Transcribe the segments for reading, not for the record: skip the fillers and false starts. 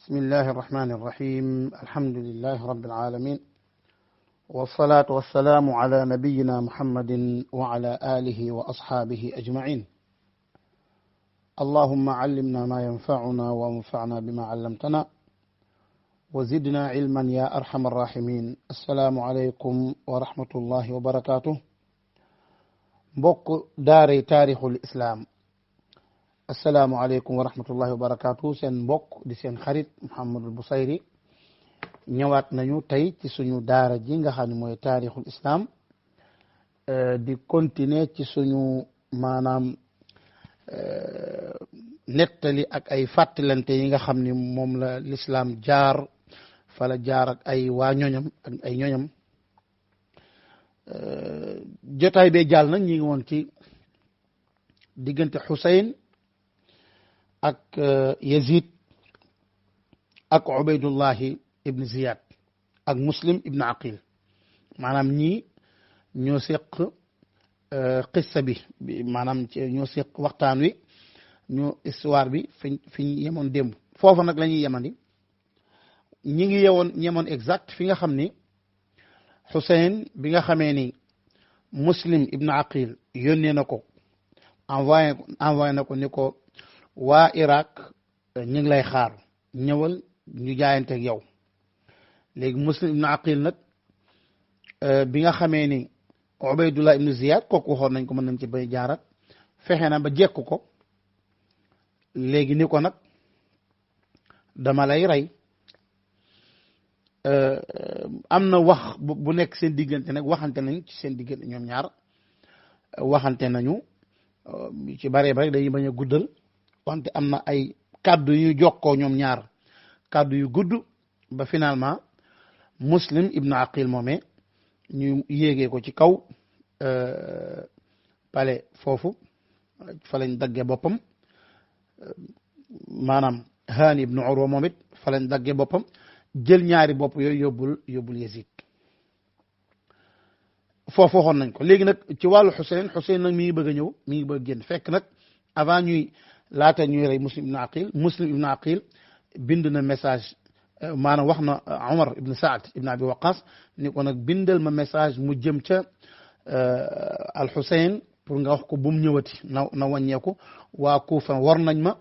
بسم الله الرحمن الرحيم. الحمد لله رب العالمين، والصلاة والسلام على نبينا محمد وعلى آله وأصحابه أجمعين. اللهم علمنا ما ينفعنا وانفعنا بما علمتنا وزدنا علما يا أرحم الراحمين. السلام عليكم ورحمة الله وبركاته. mbokk daaray taarixul islam, asalaamualeykum wa rahmatullahi wa barakatuh. seen mbokk di seen xarit Mouhamadul Bousayri ñëwaat nañu tey ci suñu daara ji nga xam ne mooy taarixul islam, di continuer ci suñu maanaam nettali ak ay fàttalante yi nga xam ni moom la l'islam jaar fa la jaar ak ay waa ñoñam ak ay ñoñam. jotaay bee jàll nag ñi ngi woon ci diggante Xuseyn ak Yazid ak Ubaydullahi ibn Ziyad ak Muslim ibn Aqil. maanaam ñii ñoo seq qissa bi maanaam ñoo seq waxtaan wi, ñoo histoire bi fi ñu yemoon démb. foofa nag la ñuy yemandi. ñi ngi yemoon exact fi nga xam ni Xuseyn bi nga xamee ni Muslim ibn Aqil yónnee na ko, envoyé na ko ni ko waa Irak ñu ngi lay xaar, ñëwal ñu jaayanteeg yow. léegi Muslim ibn Aqil nag bi nga xamee ni Ubaydullah ibn Ziyad kooku waxoon nañ ko, mën nañ ci bay jaarat, fexe na ba jekku ko. léegi ni ko nag dama lay rey. am na wax bu nekk seen diggante nag, waxante nañ ci seen diggante ñoom ñaar, waxante nañu ci bare bare, dañuy bañ a guddal, wante am na ay kàddu yu jokkoo ñoom ñaar, kàddu yu gudd, ba finalement Muslim ibn Aqil moomee ñu yéegee ko ci kaw pale foofu, fa lañ daggee boppam. maanaam Haani ibn Urwa moom it fa lañ daggee boppam, jël ñaari bopp yooyu yóbbul Yazid. foofu waxoon nañ ko. léegi nag ci wàllu Xuseyn nag mi ngi bëgg a ñëw, mi ngi bëgg a génn, fekk nag avant laata ñuy rey Muslim ibn Aqil bind na message, maanaam wax na Omar ibn Saad ibn Abi Waqas ni ko nag bindal ma message mu jëm ca al Xuseyn pour nga wax ko bu mu ñëwati, na wàññeeku. waa Kuufa war nañ ma,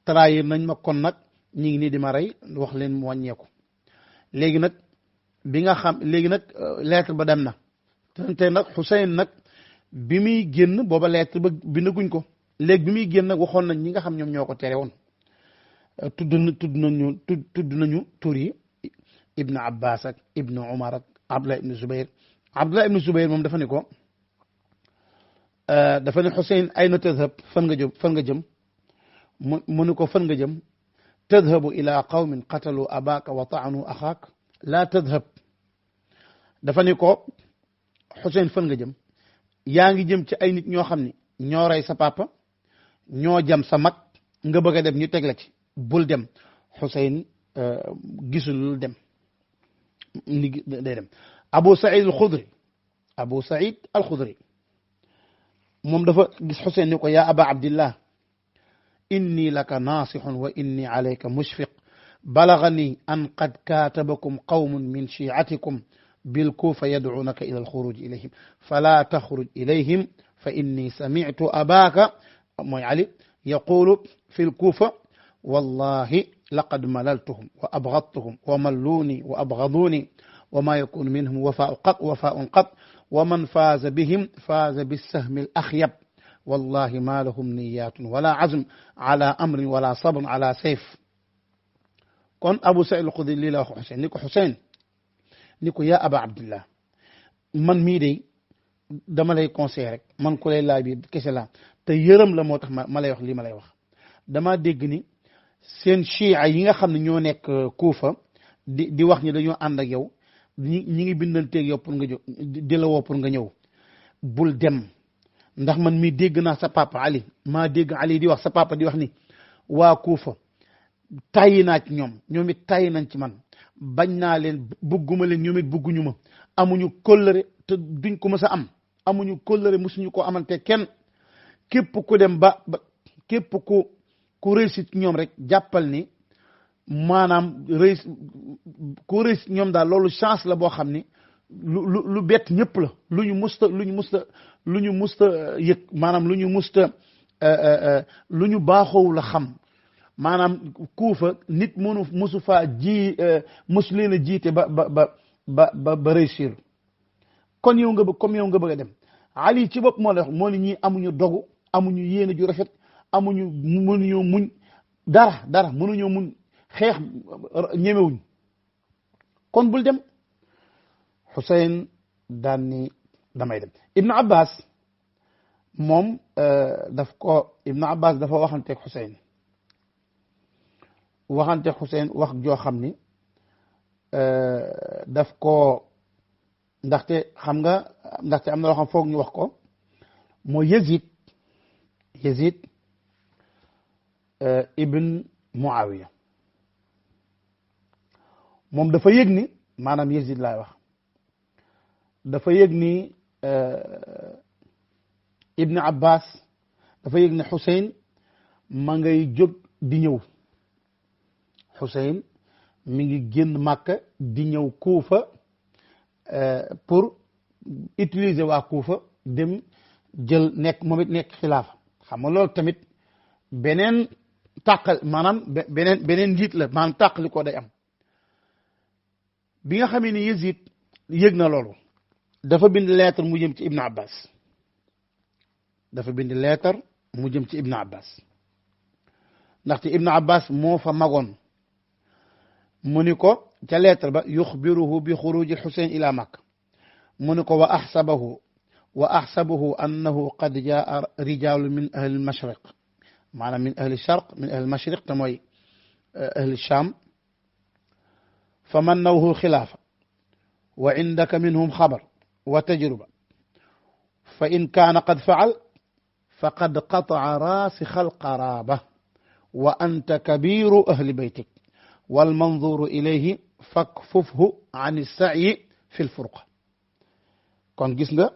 trahir nañ ma, kon nag ñi ngi nii di ma rey, wax leen mu wàññeeku. léegi nag lettre ba dem na te nag Xuseyn nag bi muy génn booba lettre ba bindaguñ ko. léegi bi muy génn nag waxoon nañ ñi nga xam ñoom ñoo ko tere woon, tudd nañu tur yi Ibn Abbas ak Ibn Umar ak Abdullah ibn Zubayr moom dafa ni ko, dafa ne Xuseyn ayna tadhab, fan nga jëm mu ni ko fan nga jëm, tadhabu ila qawmin qatalu abaka wa ta'anu axaak la tadhab. dafa ni ko Xuseyn fan nga jëm, yaa ngi jëm ci ay nit ñoo xam ni ñoo rey sa papa, ñoo jam sa mag, nga bëgg a dem ñu teg la ci, bul dem. Xuseyn gisul dem, day dem. Abu Saïd al-Khudri moom dafa gis Xuseyn ni ko yaa aba abdillah inni laka naasixun wa inni alayka mushfiq, balagani an qad kaatabakum qawmun min shi'atikum bilkuufa yad'unaka ila alxuruj ilayhim fala taxruj ilayhim fa inni sami'tu abaka mooy Ali yaqulu fi lkuufa wallahi laqad malaltuhum wa abgadtuhum wa malluuni wa abgaduni wa ma yakunu minhum wafaa'un qat wa man faaza bihim faaza bissahmi al axyab wallahi ma lahum niyatun wala azm ala amrin wala sabr ala sayf. kon Abu Saïd al-Khudri lii la wax Xuseyn ni ko Xuseyn ni ko yaa aba abdillah, man mii de dama lay conseil rek, man ku lay laaj bi kese la te yërëm la moo tax ma lay wax lii ma lay wax. dama dégg ni seen chia yi nga xam ne ñoo nekk Kuufa di wax ni dañoo ànd ak yow, ñi ngi bindanteeg yow pour nga jóg, di la woo pour nga ñëw. bul dem, ndax man mii dégg naa sa papa Ali, maa dégg Ali di wax, sa papa di wax ni waa Kuufa tàyyi naa ci ñoom it tàyyi nañ ci man, bañ naa leen, bëgguma leen, ñoom it bëgguñu ma, amuñu kóllëre te duñ ko mës a am, amuñu kóllëre musuñu ko amante kenn. képp ku dem ba képp ku réussite ñoom rek jàppal ni maanaam réus ku réus ñoom daal loolu chance la boo xam ni lu bett ñëpp la lu ñu musta yëg maanaam lu ñu musta lu ñu baaxoow la xam maanaam Kuufa nit musu faa musu leen a jiite ba réussir kon yow nga bëgg a dem Ali ci bopp moo la wax moo ni ñii amuñu dogu amuñu yéene ju rafet mënuñoo muñ dara mënuñoo muñ xeex ñemewuñ kon bul dem Xuseyn daan ni damay dem Ibn Abbas moom Ibn Abbas dafa waxanteeg Xuseyn wax joo xam ni daf ko ndaxte am na loo xam foog ñu wax ko moo Yazid ibn Muawiya moom dafa yëg ni maanaam Yazid laay wax dafa yëg ni Ibn Abbas dafa yëg ni Xuseyn ma ngay jóg di ñëw Xuseyn mi ngi génn Màkka di ñëw Kuufa pour utiliser waa Kuufa dem jël moom it nekk xilaafa xam nga loolu tamit beneen maanaam beneen njiit la maanaam tàqali ko day am bi nga xamee ni Yazid yëg na loolu dafa bind lettre mu jëm ci Ibn Abbas ndaxte Ibn Abbas moo fa magoon mu ni ko ca lettre ba yuxbiruhu bi xuruji Xuseyn ila Makka mu ni ko wa axsabuhu annahu qad jaa rijaalu min ahli al-mashriq maanaam min ahli sharq min ahli al-mashriq te mooy ahli Sham fa mannawhu xilaafa wa indaka minhum xabar wa tajruba fa in kaana qad faal faqad qata'a raasixa al-qaraaba wa anta kabiru ahli baytik wal manzuru ilayhi fakfufhu an as-sa'yi fi al-furqa kon gis nga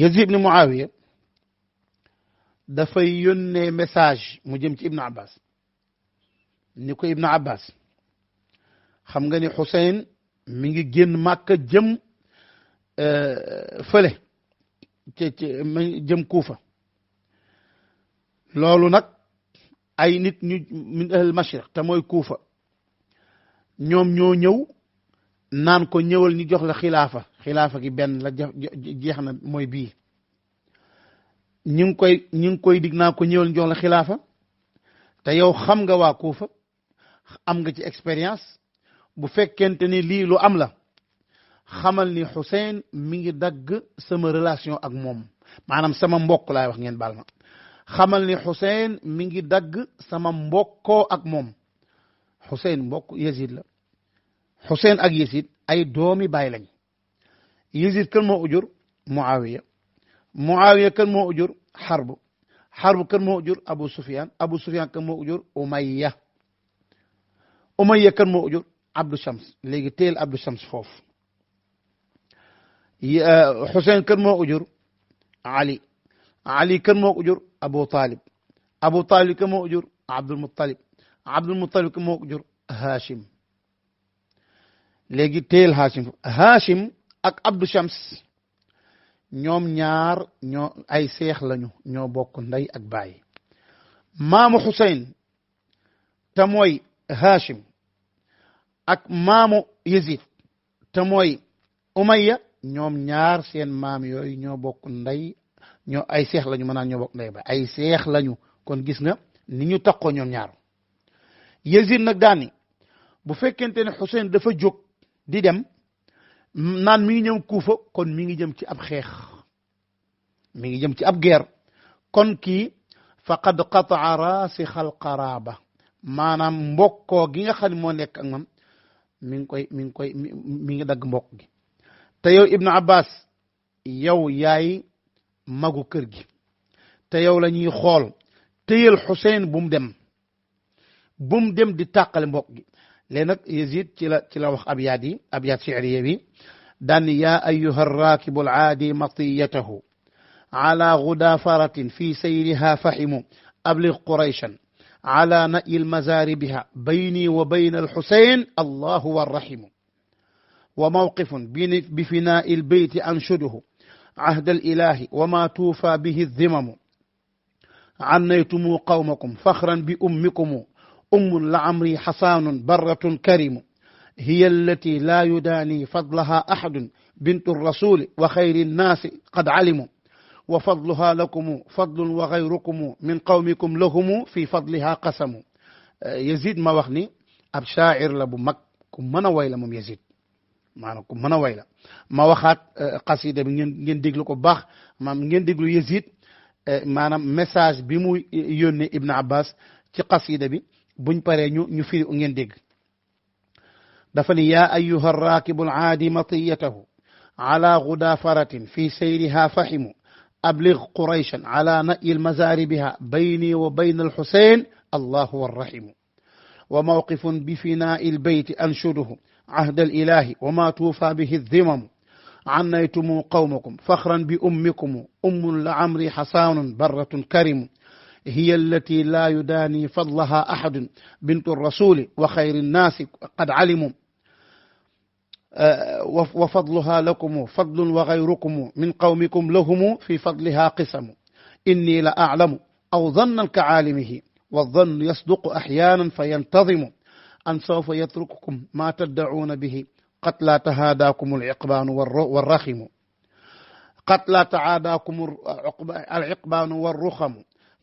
Yazid ibn Muawiya dafay yónnee message mu jëm ci Ibn Abbas ni ko Ibn Abbas xam nga ni Xuseyn mi ngi génn Màkka jëm fële jëm Kuufa loolu nag ay nit ñu min ahl mashriq te mooy Kuufa ñoom ñoo ñëw naan ko ñëwal ñu jox la xilaafa gi benn la jeex na mooy bii ñu ngi koy dig naan ko ñëwal ñu jox la xilaafa te yow xam nga waa Kuufa am nga ci expérience bu fekkente ni lii lu am la xamal ni Xuseyn mi ngi dagg sama relation ak moom maanaam sama mbokk laay wax ngeen baal ma xamal ni Xuseyn mi ngi dagg sama mbokkoo ak moom Xuseyn mbokk Yazid la Xuseyn ak Yazid ay doomi baay lañ Yazid kan moo ujur Muawiya kan moo ujur Harb kan moo ujur Abu Sufyan kan moo ujur Umayya kan moo ujur Abdu Shams léegi teel Abdu Shams foofu Xuseyn kan moo ujur Ali kan moo ujur Abu Talib kan moo ujur Abdul Muttalib kan moo ujur Hashim léegi teel Hashim ak Abdu Shams ñoom ñaar ay seex lañu ñoo bokk ndey ak baay maamu Xuseyn te mooy Hashim ak maamu Yazid te mooy Umayya ñoom ñaar seen maam yooyu ñoo bokk ndey ay seex lañu maanaam ñoo bokk ndey ba ay seex lañu kon gis nga ni ñu takkoo ñoom ñaar Yazid nag daani bu fekkente ne Xuseyn dafa jóg di dem naan mi ngi ñëw Kuufa kon mi ngi jëm ci ab xeex mi ngi jëm ci ab guerre kon kii faqad qata'a raasixa al-qaraaba maanaam mbokkoo gi nga xam ne moo nekk ak moom mi ngi dagg mbokk gi te yow Ibn Abbas yow yaay magu kër gi te yow la ñuy xool téyel Xuseyn bu mu dem di tàqale mbokk gi léegi nag Yazid ci la wax abyaat shi'riya bi daan yaa ayyuha arrakibu al-aadi matiyatahu ala gudafaratin fi sayriha fahimu ablig qurayshan على نأي المزار بها بيني وبين الحسين الله هو الرحيم وموقف بفناء البيت أنشده عهد الإله وما توفى به الذمم عنيتم قومكم فخرا بأمكم أم لعمري حصان برة كريم هي التي لا يداني فضلها أحد بنت الرسول وخير الناس قد علموا وفضلها لكم فضل وغيركم من قومكم لهم في فضلها قسم يزيد ما وخني أب شاعر لبو مك كم من ويلا مم يزيد maanaam ku mën a way la ma waxaat xasida bi ngeen déglu ko baax maam ngeen déglu Yazid maanaam message bi mu yónnee Ibn Abbas ci xasida bi buñ paree ñu firi ngeen dégg dafa ni yaa ayyuha rakibu aadi matiyatahu ala gudafaratin fi sayriha fahimu ablig qurayshan ala na'yi almazari biha bayni wa bayna alhusayn allah huwa arrahimu wa mawqifun bifina'i albayt anshuduhu عهد الإله وما توفى به الذمم عنيتم قومكم فخرا بأمكم أم لعمري حصان برة كرم هي التي لا يداني فضلها أحد بنت الرسول وخير الناس قد علموا وفضلها لكم فضل وغيركم من قومكم لهم في فضلها قسم إني لأعلم أو ظنا كعالمه والظن يصدق أحيانا فينتظم أن سوف يترككم ما تدعون به قد لا تهاداكم العقبان والرخم قد لا تعاداكم العقبان والرخم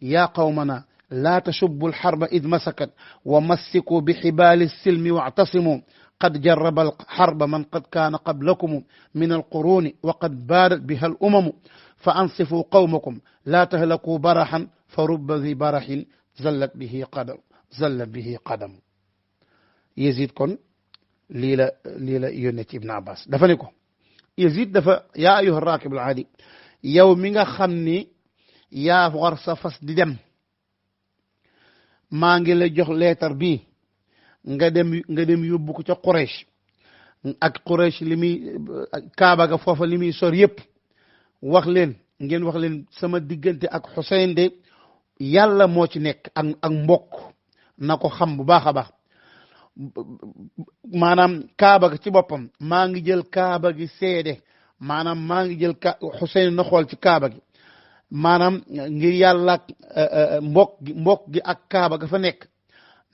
يا قومنا لا تشبوا الحرب إذ مسكت ومسكوا بحبال السلم واعتصموا قد جرب الحرب من قد كان قبلكم من القرون وقد بارت بها الأمم فأنصفوا قومكم لا تهلكوا برحا فرب ذي برح زلت به قدم Yazid kon lii la yónnee ci Ibn Abbas dafa ne ko Yazid dafa yaa ayyuha raakibul aadi yow mi nga xam ni yaa war sa fas di dem maa ngi la jox leetar bi nga dem yóbbu ko ca Quraysh ak Quraysh li muy Kaaba ga foofa li muy sor yëpp ngeen wax leen sama diggante ak Xuseyn de yàlla moo ci nekk ak mbokk na ko xam bu baax a baax maanaam kaaba gi ci boppam maa ngi jël kaaba gi seede maanaam maa ngi jël Xuseyn na xool ci kaaba gi maanaam ngir yàlla mbokk gi ak kaaba ga fa nekk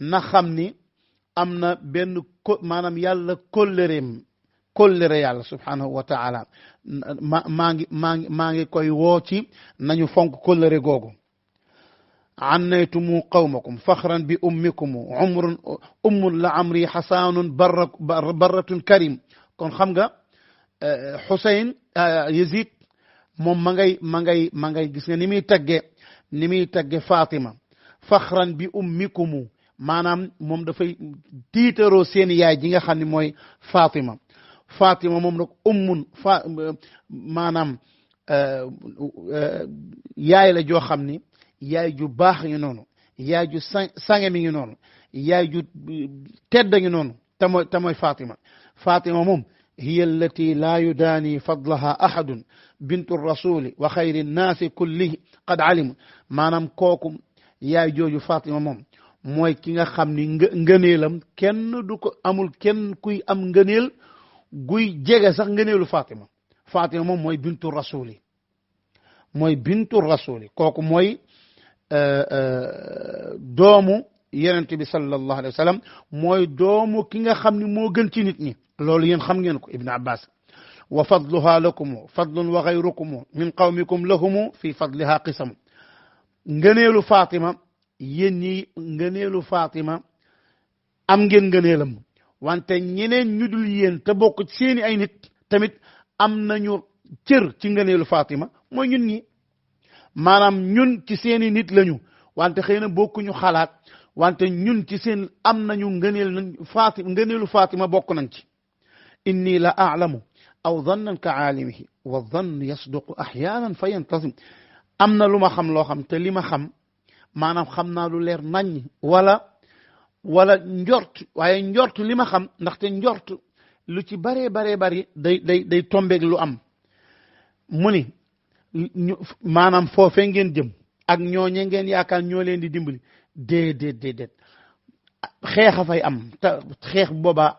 na xam ni am na benn maanaam yàlla kóllëre yàlla subhanahu wa taala maa ngi koy woo ci nañu fonk kóllëre googu عنيتم قومكم فخرا بأمكم أم لعمري حصان برة كريم كون خمغا حسين يزيد موم ماغاي غيس نيمي تاغي فاطمه فخرا بأمكم manam mom da fay titero seen yaay ji nga xamni moy Fatima mom nak ummun manam yaay la jo xamni yaay ju baax ngi noonu yaay ju sange mi ngi noonu yaay ju tedd ngi noonu te mooy Fatima moom hiya allati la yudani fadlaha ahadun bintu rasuli wa xayri nnaasi kullihi qad alimu maanaam kooku yaay jooju Fatima moom mooy ki nga xam ni ngëneelam kenn du ko amul kenn kuy am ngëneel guy jege sax ngëneelu Fatima moom mooy bintu rasuli kooku mooy doomu yonent bi sallallahu alayhi wa sallam mooy doomu ki nga xam ni moo gën ci nit ñi loolu yéen xam ngeen ko Ibn Abbas wa fadluha lakum fadlun wa ghayrukum min qawmikum lahum fi fadliha qisam ngëneelu Fatima yéen ñi ngëneelu Fatima am ngeen ngëneelam wante ñeneen ñu dul yéen te bokk ci seeni ay nit tamit am nañu cër ci ngëneelu Fatima mooy ñun ñi maanaam ñun ci seeni nit lañu wante xëy na bokkuñu xalaat wante ñun ci seen am nañu ngëneelu Fatima bokk nañ ci inni la a'lamu aw dhannan ka aalimihi wa dhann yasduqu ahyaanan fa yantazim am na lu ma xam loo xam te li ma xam maanaam xam naa lu leer naññ wala njort waaye njort li ma xam ndaxte njort lu ci baree bari day tombeeg lu am mu ni maanaam foofee ngeen jëm ak ñooñe ngeen yaakaar ñoo leen di dimbali déedéet xeex a fay am te xeex boobaa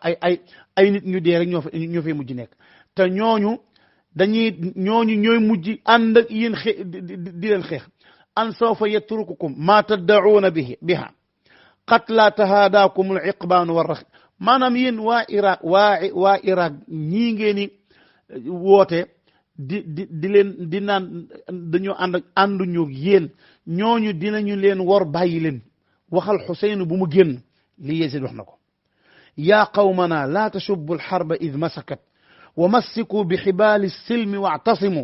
ay nit ñu dee rek ñoo fay mujj nekk te ñooñu ñooy mujj ànd ak yéen di leen xeex an sawfa yatrukukum ma tad'una biha qatla tahadakum al iqban war rax maanaam yéen waa Iraq ñii ngeen ni woote di leen di naan dañoo ànduñu yéen ñooñu dinañu leen wor bàyyi leen waxal Xuseyn bu mu génn li Yazid wax na ko yaa qawmana laa tasubbu alxarba id masakat wa massiku bi xibaali silmi wa'tasimu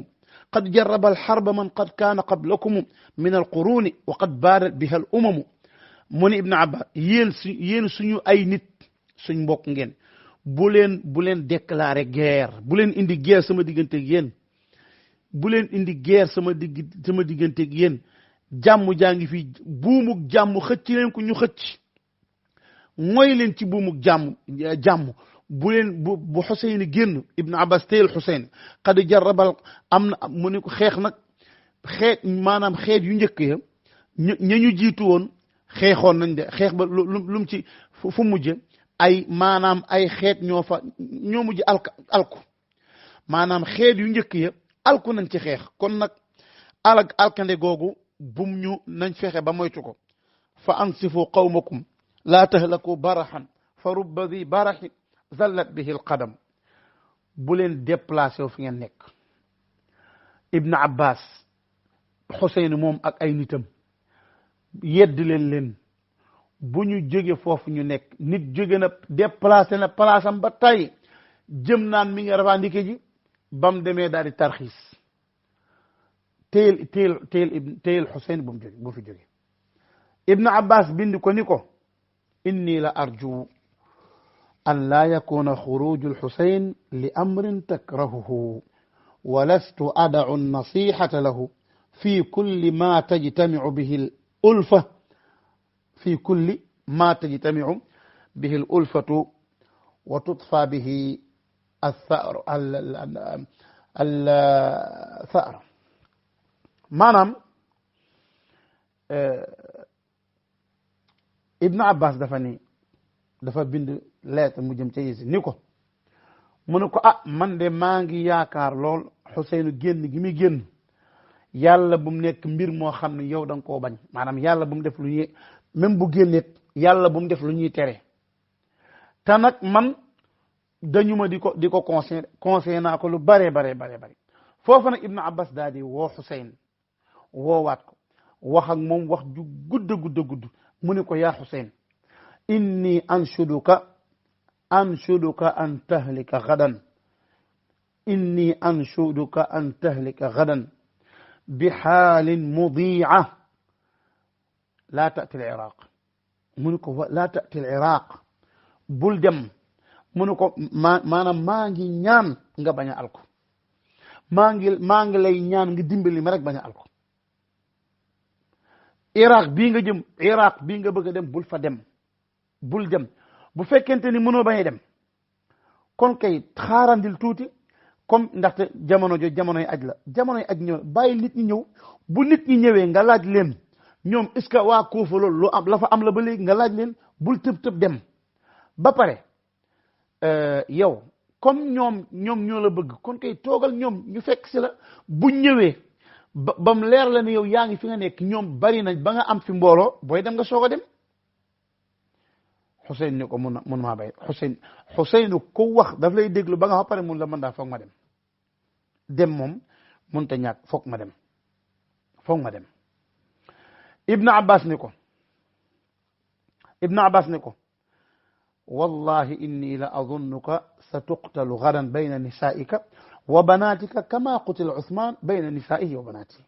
qad jarraba alxarba man qad kaana qablakum min alquruni wa qad baadat biha al umamu mu ni Ibn Abbas yéen suñu ay nit suñ mbokk ngeen bu leen déclarer guerre bu leen indi guerre sama digganteeg yéen bu leen indi guerre sama digganteeg yéen jàmm jaa ngi fi buumug jàmm xëcc leen ko ñu xëcc mooy leen ci buumug jàmm bu Xuseyn génn Ibn Abbas teel Xuseyn qad jarrabal am na mu ne ko xeex nag maanaam xeet yu njëkk ya ñu jiitu woon xeexoon nañ de xeex ba lum ci fu mujj ay maanaam ay xeet ñoo mujj alku maanaam xeet yu njëkk ya alku nañ ci xeex kon nag alkande googu bum ñu nañ fexe ba moytu ko fa ansifu qawmakum laa tahlaku baraxan fa rubba di baraxi zallat bihi alqadam bu leen déplacé wu fi ngeen nekk Ibn Abbas Xuseyn moom ak ay nitam yedd leen bu ñu jóge foofu ñu nekk nit jóge na déplacé na place am ba tay jëm naan mi nga revendiqué ji bam demee daal di tarxiis teel Xuseyn bu fi jóge Ibn Abbas bind ko ni ko inni la arju an laa yakuna xuruju alxusayn li amrin takrahuhu wa lastu ada'u an-nasihata lahu fi kulli ma tajtami'u bihi al-ulfa في كل ما تجتمع به الألفة وتطفى به الثأر maanaam Ibn Abbas dafa bind lettre mu jëm ca Yazid ni ko mu ne ko man de maa ngi yaakaar lool Xuseyn génn gi muy génn yàlla bu mu nekk mbir moo xam ne yow da nga koo bañ maanaam yàlla bu mu def lu ñuy même bu génneet yàlla bu mu def lu ñuy tere te nag man dañu ma di ko conseillé naa ko lu bare foofu nag Ibn Abbas daal di woo Xuseyn woowaat ko wax ak moom wax ju gudd mu ne ko yaa Xuseyn inni anshuduka an tahlika gadan inni anshuduka an tahlika gadan bi xaalin mudiica laa tati al-Iraq mu ne ko laa tati al-Iraq bul dem mu ne ko maanaam maa ngi ñaan nga bañ a alko maa ngi lay ñaan nga dimbali ma rek bañ a alko Iraq bii nga jëm Iraq bii nga bëgg a dem bul fa dem bul dem bu fekkente ni mënoo bañ a dem kon kay xaarandil tuuti comme ndaxte jamonoy aj la jamonoy aj ñëw bàyyi nit ñi ñëw bu nit ñi ñëwee nga laaj leen ñoom est-ce que waa Kuufa loolu lu am la fa am la ba léegi nga laaj leen bul tëb dem ba pare yow comme ñoom ñoo la bëgg kon kay toogal ñoom ñu fekk si la bu ñëwee bam leer la ne yow yaa ngi fi nga nekk ñoom bari nañ ba nga am fi mbooloo booy dem nga soog a dem Xuseyn ni ko mun maa bay Xuseyn ko wax daf lay déglu ba nga xam pare mun la mën daa foog ma dem moom mun te ñàkk foog ma dem Ibn Abbas ni ko wallahi inni la adunnuka satuqtalu gadan bayna nisaa'ika wa banatika kama qutila Usman bayna nisaa'ihi wa banatihi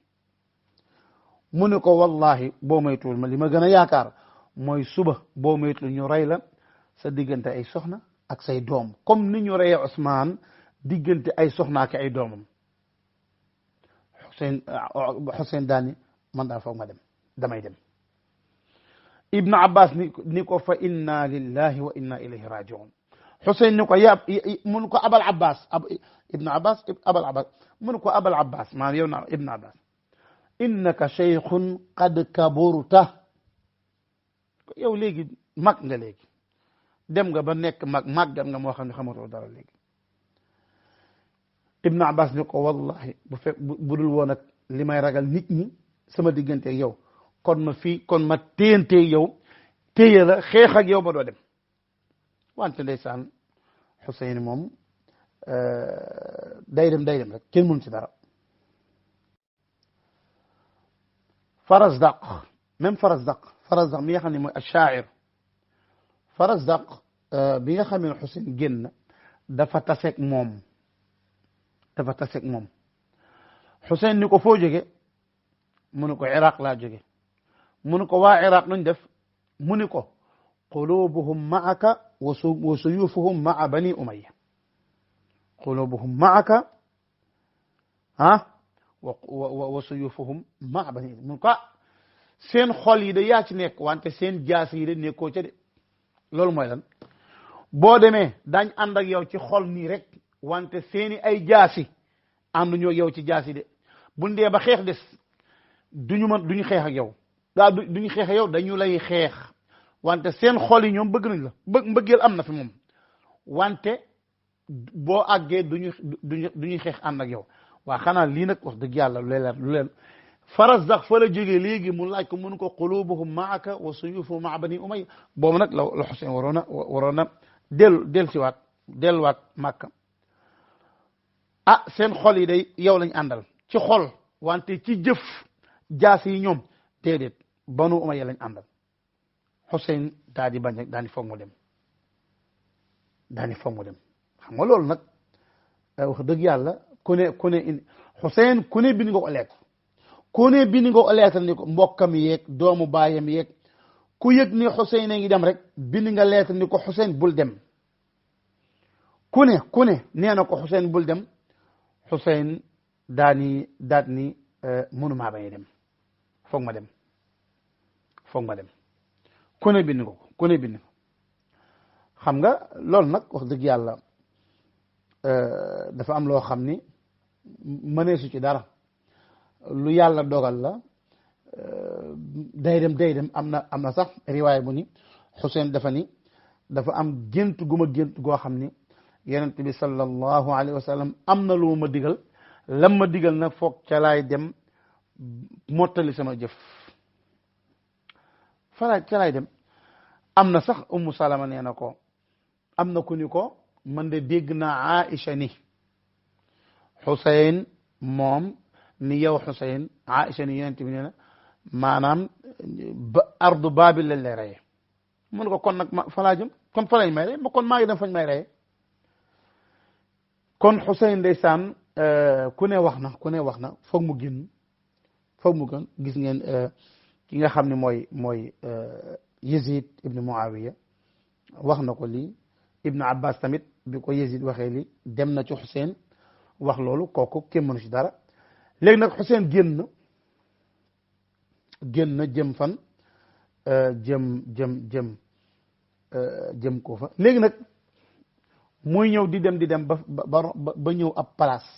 mu ne ko wallahi boo maytuwul ma li ma gën a yaakaar mooy suba boo maytuwul ñu rey la sa diggante ay soxna ak say doom comme ni ñu reyee Usman diggante ay soxna ak ay doomam Xuseyn daani man daal foog ma damay dem Ibn Abbas ni ko fa inna lillahi wa inna ilayhi raji'un Xuseyn ni ko mun ko Abal Abbas Ibn Abbas Abal Abbas mun ko Abal Abbas maa yow na Ibn Abbas innaka shaykhun qad kaburta yow léegi mag nga léegi dem nga ba nekk màggat nga moo xam ne xamatoo dara léegi Ibn Abbas ni ko wallahi bu dul woon ak li may ragal nit ñi sama diggante ak yow kon ma téyante yow téye la xeex ak yow ba doo dem wante ndeysaan Xuseyn moom day dem rek kenn mënu ci dara Farazdaq mi nga xam ne mooy ash-sha'ir Farazdaq bi nga xam ne Xuseyn génn dafa taseeg moom Xuseyn ni ko foo jóge mu ni ko Iraq laa jóge mu ni ko waa Iraq nuñ def mu ni ko qulubuhum ma'aka wa suyufuhum ma'a bani Umayya qulubuhum ma'aka wa suyufuhum ma'a bani mun ko seen xol yi de yaa ci nekk wante seen jaas yi de nekkoo ca de loolu mooy lan boo demee daañ ànd ak yow ci xol nii rek wante seeni ay jaasi ànduñoo yow ci jaasi de buñ dee ba xeex des duñu xeex ak yow duñu xeex ak yow dañu lay xeex wante seen xol yi ñoom bëgg nañ la mbëggeel am na fi moom wante boo àggee duñu xeex ànd ak yow waa xanaa lii nag wax dëgg yàlla lu leen Farazdaq fa la jógee léegi mu laaj ko mun ko qulubuhum ma'aka wa suyufuhum ma'a bani Umayya boobu nag la Xuseyn waroon na delluwaat Makka seen xol yi day yow lañ àndal ci xol wante ci jëf jaas yi ñoom déedéet banu Umayya lañ àndal Xuseyn daal di bañ rek daal di foog mu dem xam nga loolu nag wax dëgg yàlla ku ne Xuseyn ku ne bind nga ko lettre ku ne bind nga ko lettre ni ko mbokkam yeeg doomu baayam yeeg ku yëg ni Xuseyn a ngi dem rek bind nga lettre ni ko Xuseyn bul dem ku ne nee na ko Xuseyn bul dem Xuseyn daat ni mënumaa bañ a dem foog ma dem ku ne bind ko xam nga loolu nag wax dëgg yàlla dafa am loo xam ni mëneesu ci dara lu yàlla dogal la day dem am na sax riwaay bu ni Xuseyn dafa am gént goo xam ni yonent bi sallallahu alayhi wa sallam am na lu ma digal lam ma digal nag foog ca laay dem mottali sama jëf ca laay dem am na sax Ummu Salama nee na ko am na ku ni ko man de dégg naa Aïcha ni Xuseyn moom ni yow Xuseyn Aïcha ni yonent bi nee na maanaam ardu Baabil lañ lay reye mun ko kon nag fa laa jëm kon fa lañ may reye kon maa ngi dem fañ may reye kon Xuseyn ndeysaan ku ne wax na foog mu gën gis ngeen ki nga xam ne mooy Yazid ibn Muawiya wax na ko lii Ibn Abbas tamit bi ko Yazid waxee li dem na ci Xuseyn wax loolu kooku kenn mënu ci dara léegi nag Xuseyn génn jëm fan jëm Kufa léegi nag muy ñëw di dem ba ñëw ab place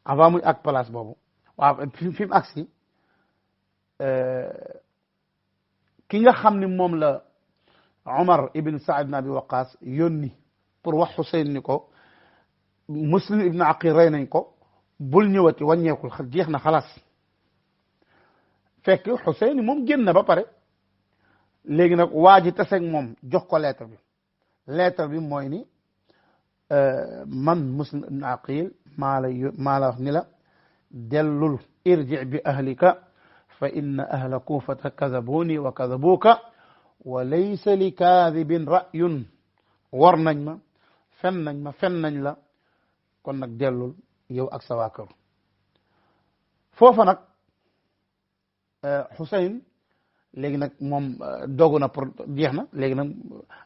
avant muy ak place boobu waaw fi mu agsi ki nga xam ni moom la Omar ibn Saad ibn Abi Waqas yónni pour wax Xuseyn ni ko Muslim ibn Aqil rey nañ ko bul ñëwati wàññeekul jeex na xalaas fekk Xuseyn moom génn na ba pare léegi nag waa ji taseeg moom jox ko lettre bi mooy ni man Muslim ibn Aqil maa la wax ni la dellul irji bi ahlika fa inna ahla Kuufata kadabuni wa kadabuka wa laysa li kaadibin ra'yun war nañ ma fen nañ la kon nag dellul yow ak sa waa kër foofa nag Xuseyn léegi nag moom dogu na pour jeex na léegi nag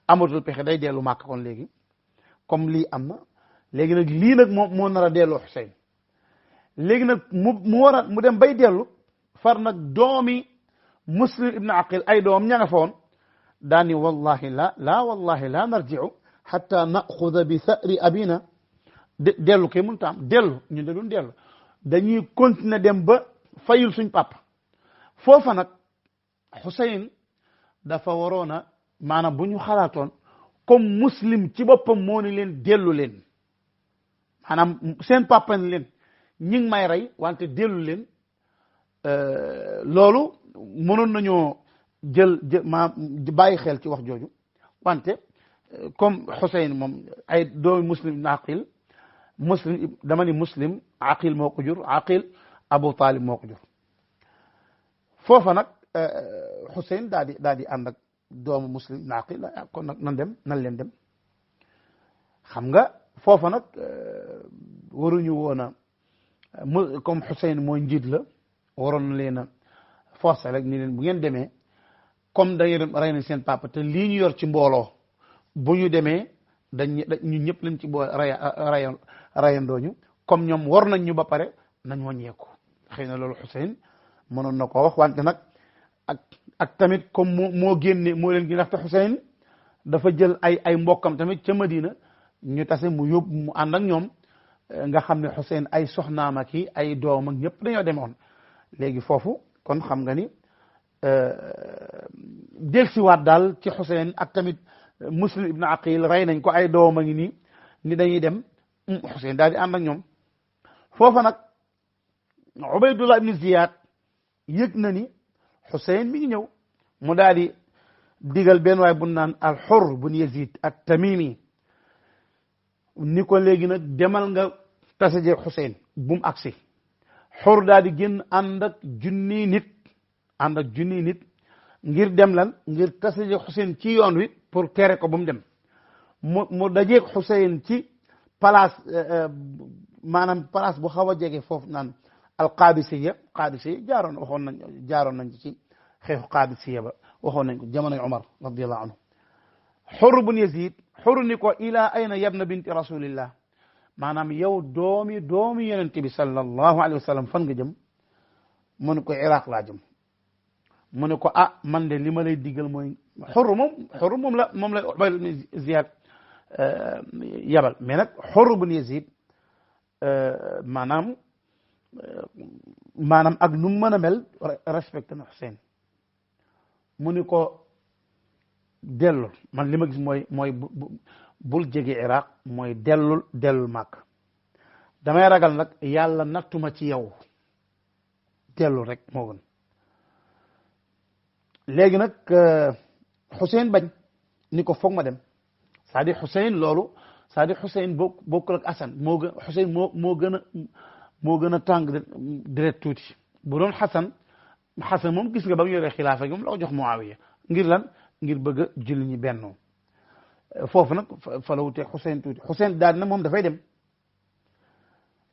amatul pexe day dellu Màkka kon léegi comme lii am na léegi nag lii nag moo nar a delloo Xuseyn léegi nag mu dem bay dellu far nag doomi Muslim ibn Aqil ay doom ña nga fa woon daani wallahi la narji'u hatta na'khudha bi tha'ri abina dellu kay mënut a am dellu ñun de duñ dellu dañuy continuer dem ba fayul suñ papa foofa nag Xuseyn dafa waroon a maanaam bu ñu xalaatoon comme Muslim ci boppam moo ni leen dellu leen maanaam seen papa ni leen ñi ngi may rey wante dellu leen loolu mënoon nañoo jël bàyyi xel ci wax jooju wante comme Xuseyn moom ay doomi Muslim ibn Aqil Muslim dama ni Muslim Aqil moo ko jur Aqil Abu Talib moo ko jur foofa nag Xuseyn daal di ànd ak doomu Muslim ibn Aqil kon nag nan leen dem xam nga foofa nag waruñu woon a comme Xuseyn mooy njiit la waroon na leen a forcé rek ni leen bu ngeen demee comme da ngeen rey nañ seen papa te lii ñu yor ci mbooloo bu ñu demee ñun ñëpp lañ ci boole rayandooñu comme ñoom war nañ ñu ba pare nañ wàññeeku xëy na loolu Xuseyn mënoon na koo wax wante nag ak tamit comme moo leen gi ndaxte Xuseyn dafa jël ay mbokkam tamit ca Madina ñu tase mu yóbbu mu ànd ak ñoom nga xam ne Xuseyn ay soxnaam ak ay doom ak ñëpp dañoo demoon léegi foofu kon xam nga ni delsiwaat daal ci Xuseyn ak tamit Muslim ibn Aqil rey nañ ko ay doom a ngi nii ni dañuy dem Xuseyn daal di ànd ak ñoom foofa nag Ubaydullah ibn Ziyad yëg na ni Xuseyn mi ngi ñëw mu daal di digal benn waay bu naan al-Hurr bun Yazid at-Tamimi ni ko léegi nag demal nga tase jeeg Xuseyn bu mu agsi Hurr daal di génn ànd ak junni nit ngir dem lan ngir tase jeeg Xuseyn ci yoon wi pour tere ko bu mu dem mu dajeeg Xuseyn ci place maanaam place bu xaw a jege foofu naan al-Qadisiyya jaaroon nañ ci xeexu Qadisiyya ba waxoon nañ ko jamonoy Umar radiyallahu anhu Hurr bun Yazid Hurr ni ko ila ayna yabna binti rasulillah maanaam yow doomi yonent bi sallallahu alayhi wa sallam fan nga jëm mu ne ko Iraq laa jëm mu ne ko man de li ma lay diggal mooy Hurr moom la Ubayd ibn Ziyad yabal mais nag Hurr bun Yazid maanaam ak nu mu mën a mel respecté na Xuseyn mu ni ko dellul man li ma gis mooy bul jege Iraq mooy dellul Màkk damay ragal nag yàlla nattuma ci yow dellul rek moo gën léegi nag Xuseyn bañ ni ko foog ma dem c'est-à-dire Xuseyn loolu c'est-à-dire Xuseyn bokkul ak Asan Xuseyn moo gën a tàng deret tuuti bu doon Xasan moom gis nga ba mu yoree xilaafa gi moom la ko jox Muawiya ngir lan ngir bëgg a julli ñi bennoo foofu nag fa la wutee Xuseyn tuuti Xuseyn daal na moom dafay dem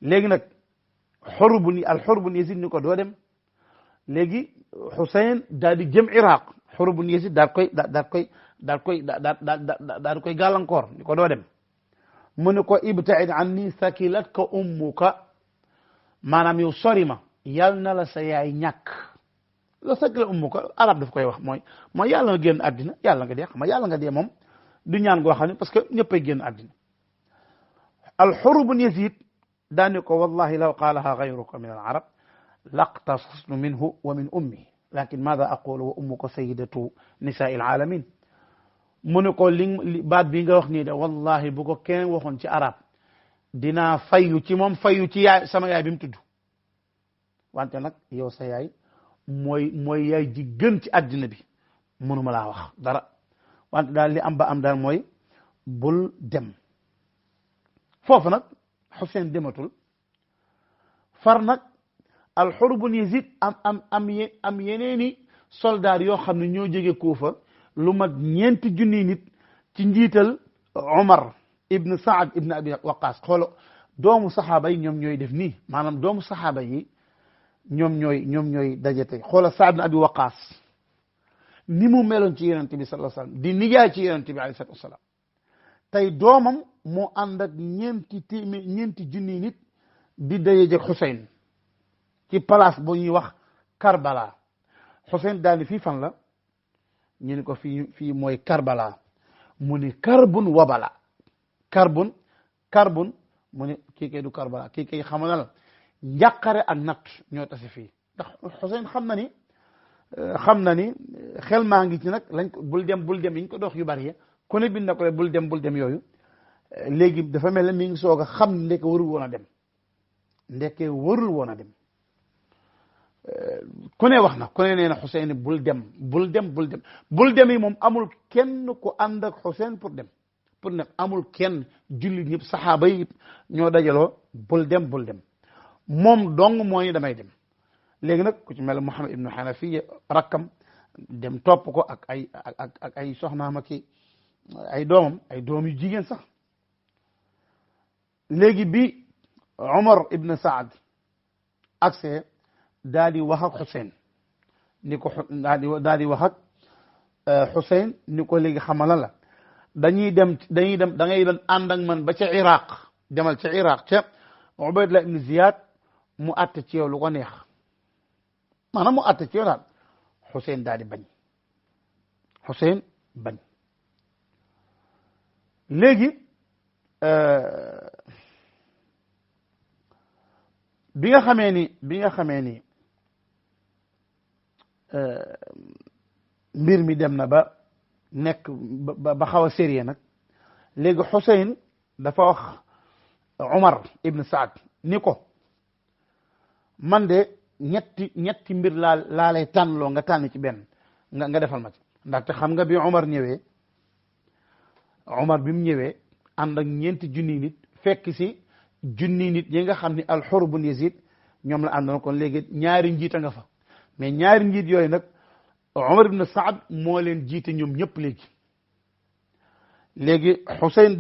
léegi nag al-Hurr bun Yazid ni ko doo dem léegi Xuseyn daal di jëm Iraq Hurr bun Yazid daal koy gàllankoor ni ko doo dem mu ne ko ibtaid anni sakilatka ummuka maanaam yow sori ma yàlla na la sa yaay ñàkk la sakila ummuka arab daf koy wax mooy yàlla nga génn àddina yàlla nga dee xam nga yàlla nga dee moom du ñaan goo xam ne parce que ñëppay génn àddina al-Hurr bun Yazid daani ko wallahi law qaalaha gayruka min al-arab laqtasasnu minhu wa min ummi lakin maada aqulu wa ummuka sayyidatu nisaa al-alamin mu ne ko baat bi nga wax nii de wallahi bu ko kenn waxoon ci arab dinaa fayu ci moom fayu ci sama yaay bi mu tudd wante nag yow sa yaay mooy yaay ji gën ci àddina bi mënuma laa wax dara wante daal li am ba am daal mooy bul dem foofu nag Xuseyn dematul far nag al-Hurr bun Yazid am yeneeni soldaar yoo xam ne ñoo jóge Kuufa lu mat 4 junni nit ci njiital Umar ibn Saad ibn Abi Waqas xoolo doomu saxaaba yi ñoom ñooy def nii maanaam doomu saxaaba yi ñoom ñooy dajete xoola Saad ibn Abi Waqas ni mu meloon ci yonent bi sallallahu alayhi wasallam di nijaay ci yonent bi alayhi wasallam tey doomam moo ànd ak 4 junni nit di daje Xuseyn ci place bu ñuy wax Karbala Xuseyn daal ni fii fan la ñu ni ko fii mooy Karbala mu ni karbun wabala karbun mu ni kii kay du Karbala kii kay xam na la njàqare ak natt ñoo tase fii ndax Xuseyn xam na ni xam na ni xel maa ngi ci nag lañ ko bul dem yi ñu ko dox yu bari ku ne bind na ko bul dem yooyu léegi dafa mel ne mi ngi soog a xam ndeke warul woon a dem ndeke warul woon a dem ku ne wax na ku ne nee na Xuseyn bul dem yi moom amul kenn ku ànd ak Xuseyn pour ne amul kenn jullit ñëpp saxaaba yi ñoo dajaloo bul dem moom dong moo ni damay dem léegi nag ku ci mel Muhammad ibnu Hanafiya rakkam dem topp ko ak ay soxnaam ak ay doomam ay doom yu jigéen sax léegi bi Umar ibn Saad accès daal di wax ak Xuseyn ni ko daal di wax ak Xuseyn ni ko léegi xamala la dañuy dem da ngay dem ànd ak man ba ca Iraq demal ca Iraq ca Ubaydullah ibn Ziyad mu àtte ci yow lu ko neex maanaam mu àtte ci yow daal Xuseyn daal di bañ Xuseyn bañ léegi bi nga xamee ni mbir mi dem na ba nekk ba xaw a sérieux nag léegi Xuseyn dafa wax Umar ibn Saad ni ko man de ñetti mbir laa lay tànnloo nga tànn ci benn nga defal ma ci ndaxte xam nga bi Umar bi mu ñëwee ànd ak ñeenti junni nit fekk si junni nit yi nga xam ni al-Hurr bun Yazid ñoom la àndoon kon léegi ñaari njiit a nga fa mais ñaari njiit yooyu nag Umar ibn Saad moo leen jiite ñoom ñëpp léegi Xuseyn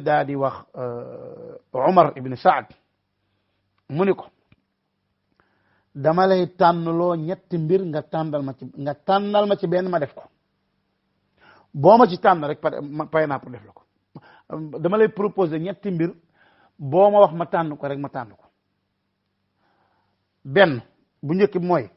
daa di wax Umar ibn Saad mu ni ko dama lay tànnloo ñetti mbir nga tànnal ma ci benn ma def ko boo ma ci tànn rek pare naa pour def la ko dama lay proposer ñetti mbir boo ma wax ma tànn ko rek ma tànn ko benn bu njëkk bi mooy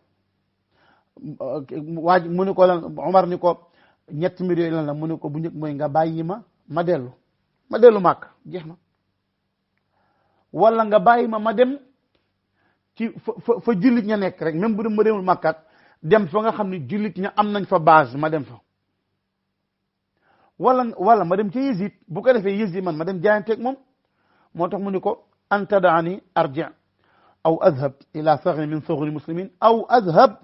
mu ni ko lan Umar ni ko ñetti mbir yooyu lan la mu ni ko bu njëkk mooy nga bàyyi ma dellu màkk jeex na wala nga bàyyi ma dem ci fa jullit ña nekk rek même bu dem ma demul màkkaat dem fa nga xam ne jullit ña am nañ fa base ma dem fa wala ma dem ci Yazid bu ko defee Yazid man ma dem jaayanteeg moom moo tax mu ni ko an tadaani arji aw adhab ila thagri min thughri muslimin aw adhab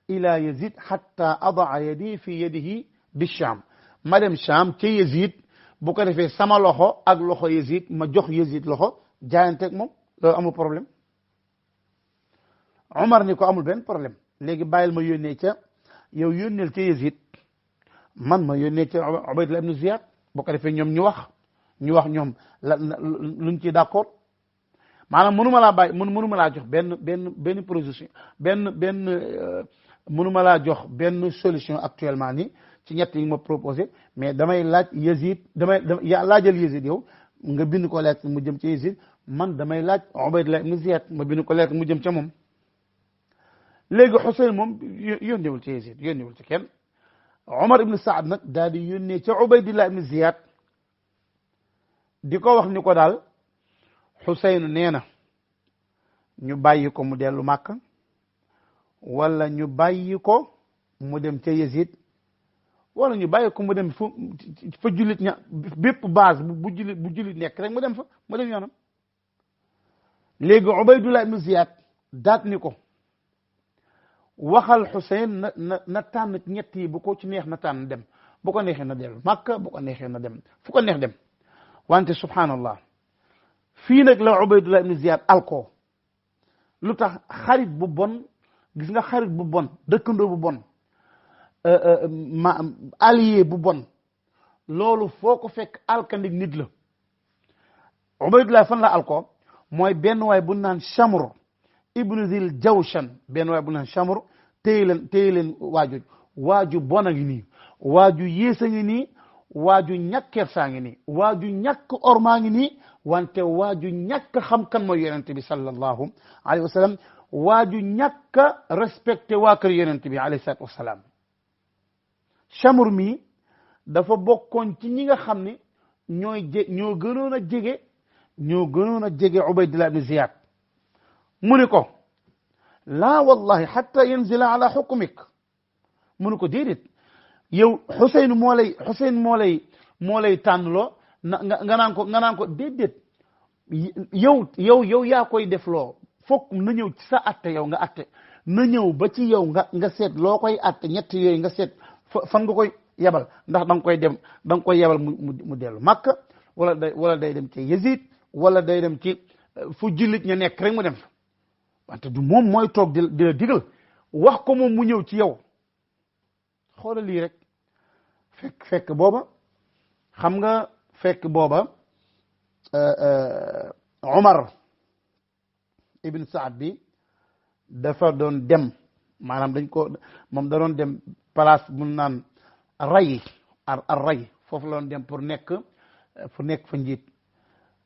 ila Yazid hatta adaa yadi fi yadihi bi Sham ma dem Sham ci Yazid bu ko defee sama loxo ak loxo Yazid ma jox Yazid loxo jaayanteeg moom loolu amul problème Umar ni ko amul benn problème léegi bàyyil ma yónnee ca yow yónneel ca Yazid man ma yónnee ca Ubaydullah ibn Ziyad bu ko defee ñoom ñu wax ñoom luñ ci d'accord maanaam mënuma laa jox benn position mënuma laa jox benn solution actuellement ni ci ñett yi ma proposé mais damay laaj Yazid laajal Yazid yow nga bind ko lettre mu jëm ci Yazid man damay laaj Ubaydullah ibn Ziyad ma bind ko lettre mu jëm ca moom léegi Xuseyn moom yónneewul ci Yazid yónneewul ci kenn Umar ibn Saad nag daal di yónnee ca Ubaydullah ibn Ziyad di ko wax ni ko daal Xuseyn nee na ñu bàyyi ko mu dellu Màkka wala ñu bàyyi ko mu dem ca Yazid wala ñu bàyyi ko mu dem fa jullit ña bépp base bu jullit nekk rek mu dem yoonam léegi Ubaydullah ibn Ziyad daat ni ko waxal Xuseyn na tànn ñett yi bu ko ci neex na tànn dem bu ko neexee na dellu Màkka bu ko neexee na dem fu ko neex dem wante subhanallah fii nag la Ubaydullah ibn Ziyad alko lu tax xarit bu bon gis nga xarit bu bon dëkkandoo bu bon allié bu bon loolu foo ko fekk alkandik nit la Ubaydullah fan la alko mooy benn waay bu naan Shamr ibnu Zil Jawshan benn waay bu naan Shamr téye leen waaju bon a ngi nii waaju yées a ngi nii waaju ñàkk kersaa ngi nii waaju ñàkk ormaa ngi nii wante waaju ñàkk xam kan mooy yonent bi sallallahu alayhi wa sallam waaju ñàkk respecté waa kër yonent bi alayhi salaatu wasalaam Shamr mi dafa bokkoon ci ñi nga xam ne ñoo gënoon a jege Ubaydullah ibn Ziyad mu ni ko laa wallahi xatta yanzila ala xukumik mu ne ko déedéet yow Xuseyn moo lay tànnloo nga naan ko déedéet yow yaa koy def loo fokk na ñëw ci sa atte yow nga atte na ñëw ba ci yow nga seet loo koy atte ñett yooyu nga seet fan nga koy yebal ndax da nga koy yebal mu dellu Makka wala day dem ci Yazid wala day dem ci fu jullit ña nekk rek mu dem fa wante du moom mooy toog di la digal wax ko moom mu ñëw ci yow xoolal lii rek fekk booba xam nga fekk booba Omar ibn Saad bi dafa doon dem maanaam moom da doon dem place mun naan ray ray foofu la doon dem pour nekk fa njiit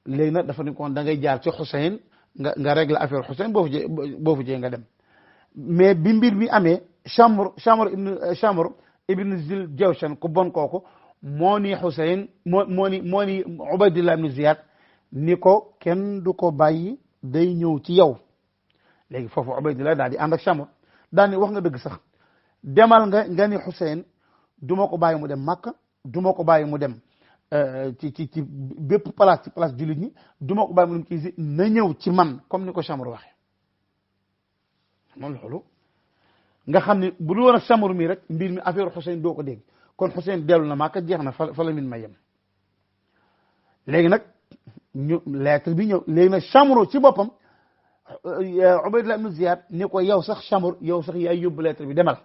léegi nag dafa ne kon da ngay jaar ci Xuseyn nga régler affaire Xuseyn boo fu jee nga dem mais bi mbir mi amee Chamr ibn Zil Jawshan ku bon kooku moo ni Xuseyn moo ni Ubaydillah ibn Ziyad ni ko kenn du ko bàyyi day ñëw ci yow léegi foofu Ubaydillah daal di ànd ak Chamr daal ni wax nga dëgg sax demal nga ni Xuseyn du ma ko bàyyi mu dem Makka du ma ko bàyyi mu dem ci bépp place ci place jullit ñi du ma ko bàyyi mu dem ci na ñëw ci man comme ni ko Chamr waxee moom loolu nga xam ne bu dul woon ak Chamr mi rek mbir mi affaire Xuseyn doo ko dégg kon Xuseyn dellu na Makka jeex na fa la min ma yem léegi nag ñu lettre bi ñëw léegi nag Chamr ci boppam Ubaydullah ibn Ziyad ni ko yow sax Chamr yow sax yaay yóbbu lettre bi demal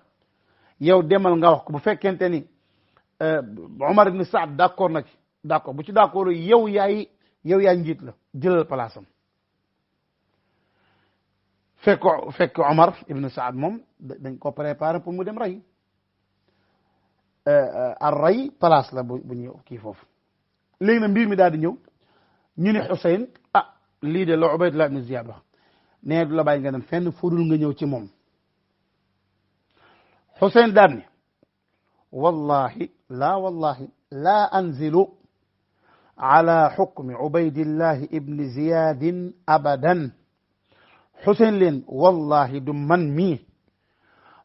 nga wax ko bu fekkente ni Omar ibn Saad d'accord na ci d'accord bu ci d'accord yow yaay njiit la jëlal place am fekk Omar ibn Saad moom dañ ko préparé pour mu dem rey rey place la bu ñëw kii foofu léegi nag mbir mi daal di ñëw ñu ne Xuseyn lii de la Ubaydullah ibn Ziyad wax nee du la bàyyi nga dem fenn fudul nga ñëw ci moom Xuseyn daal ni wallahi la anzilu ala xukmi Ubaydillah ibn Ziyad abadan Xuseyn leen wallahi du man mii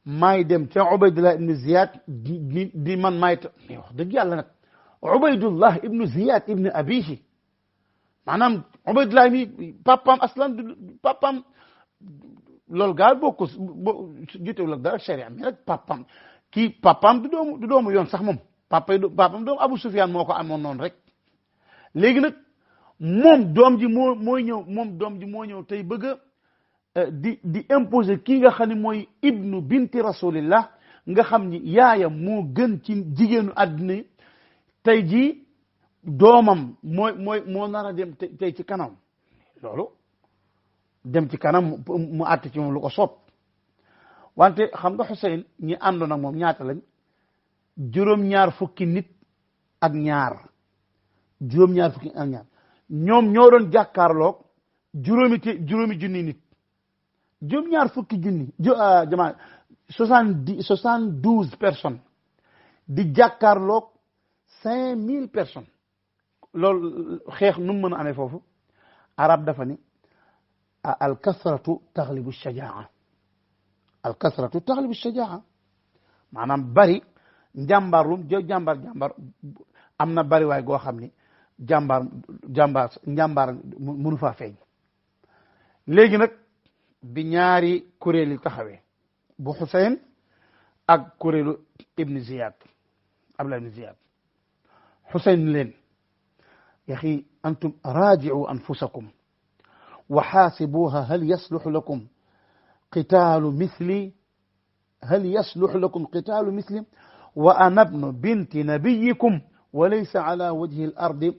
maay dem ca Ubaydullah ibn Ziyad di man maay mais wax dëgg yàlla nag Ubaydullah ibn Ziyad ibn abihi maanaam Ubaydullah mi papaam aslan papaam loolu gaal bokku jotewul ak dara sharia mais nag papaam du doomu yoon sax moom papaam doomu Abu Sufyan moo ko amoon noonu rek léegi nag moom doom ji moo ñëw tey bëgg di imposer kii nga xam ne mooy ibnu binti rasulillah nga xam ni yaayam moo gën ci jigéenu àddina yi tey jii doomam moo nar a dem tey ci kanam loolu dem ci kanam mu àtt ci moom lu ko soob wante xam nga Xuseyn ñi àndoon ak moom ñaata lañ juróom-ñaar fukki nit ak ñaar ñoom ñoo doon jàkkaarloog juróomi junni nit juróom-ñaar fukki junni jamaa 72 personnes di jàkkaarloog 5000 personnes loolu xeex nu mu mën a amee foofu arab dafa ni al kasratu taxlibu shajaa maanaam bari njàmbaar am na bari waay goo xam ni njàmbaar mënu faa feeñ léegi nag bi ñaari kuréel yi taxawee bu Xuseyn ak kuréelu ibn Ziyad Abdullah ibn Ziyad Xuseyn leen yaxi antum raaji'u anfusakum wa xaasibuha hal yasluxu lakum qitaalu misli wa ana ibnu binti nabiyikum wa laysa ala wajhi al ardi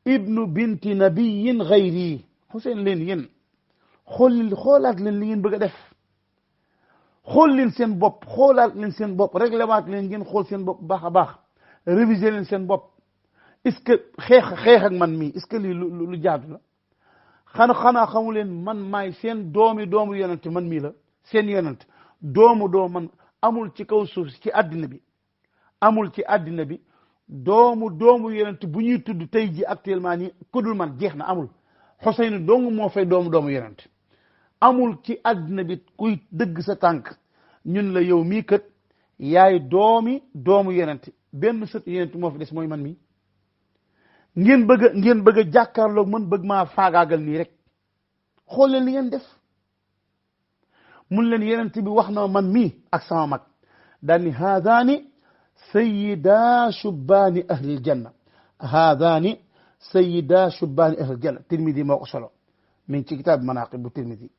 ibnu binti nabiyin gayri Xuseyn leen yéen xoolaat leen li ngeen bëgg a def xool leen seen bopp réglé waat leen ngeen xool seen bopp baax a baax réviser leen seen bopp est-ce que xeex ak man mii est-ce que lii lu jaadu la xanaa xamu leen man maay seen doomu yonent man mii la seen yonent doomu man amul ci kaw suuf ci àddina bi doomu yonent bu ñuy tudd tey ji actuellement nii ku dul man jeex na amul Xuseyn dong moo fay doomu yonent amul ci àddina bi kuy dëgg sa tànk ñun la yow mii kat yaay doomu yonent benn sët yonent moo fi des mooy man mi ngeen bëgg a jàkkaarloog man bëgg maa faagaagal nii rek xool leen li ngeen def mun leen yonent bi wax na man mii ak sama mag daal ni haadaani sayyida shubbaani ahlil janna haadaani sayyida shubbaani ahlil janna Tirmidi moo ko solo min ci kitaab manaqib bu Tirmidi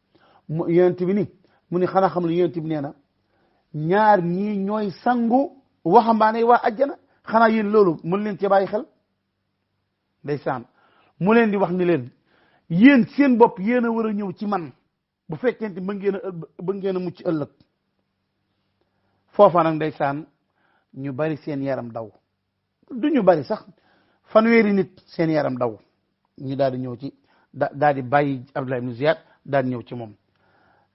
yonent bi ni mu ni xanaa xam ne yonent bi nee na ñaar ñii ñooy sangu waxambaane waa ajjana xanaa yéen loolu mën leen ci bàyyi xel ndeysaan mu leen di wax ni leen yéen seen bopp yéen a war a ñëw ci man bu fekkente ba ngeen a mucc ëllëg foofa nag ndeysaan ñu bari seen yaram daw du ñu bari sax fanweeri nit seen yaram daw ñu daal di ñëw ci daal di bàyyi Abdullah ibn Ziyad daal di ñëw ci moom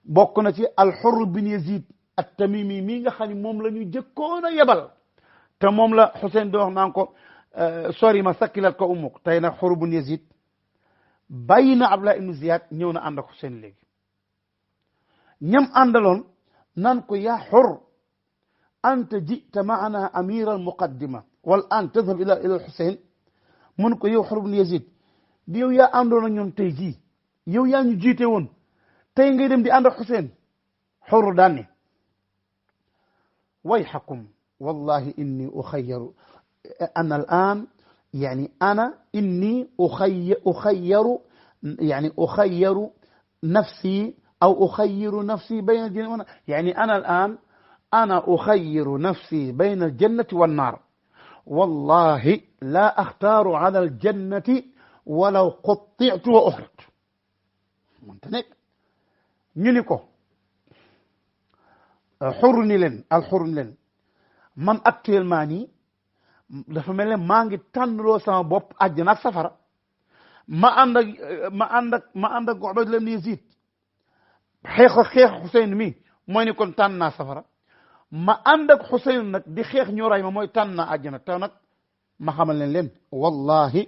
bokk na ci al-Hurr bin Yazid at-Tamimi mii nga xam ne moom la ñu jëkkoon a yebal te moom la Xuseyn di wax naan ko sori ma sakkilat ko ummuk tey nag Hurr bin Yazid bàyyi na Abdullah ibn Ziyad ñëw na ànd ak Xuseyn léegi ñam àndaloon naan ko yaa Hurr anta jita maana amira al-muqaddima wal an tadhhab ila al-Xuseyn mun ko yow Hurr bin Yazid di yow yaa àndoon ak ñoom tey jii yow yaa ñu jiite woon tey ngay dem di ànd ak Xuseyn Hurr daan ne wayhakum wallahi inni ukhayyaru ana al'an يعني أنا إني أخير يعني أخير نفسي أو أخير نفسي بين الجنة يعني أنا الآن أنا أخير نفسي بين الجنة والنار والله لا أختار على الجنة ولو قطعت وأحرقت منتنك نينيكو حرني لن الحرن لن من أكتل ماني dafa mel ne maa ngi tànnloo sama bopp àjjana ak safara ma ànd ak Ubaydullah ibn Yazid xeex Xuseyn mi mooy ni kon tànn naa safara ma ànd ak Xuseyn nag di xeex ñu ray ma mooy tànn naa àjjana te nag ma xamal leen wallahi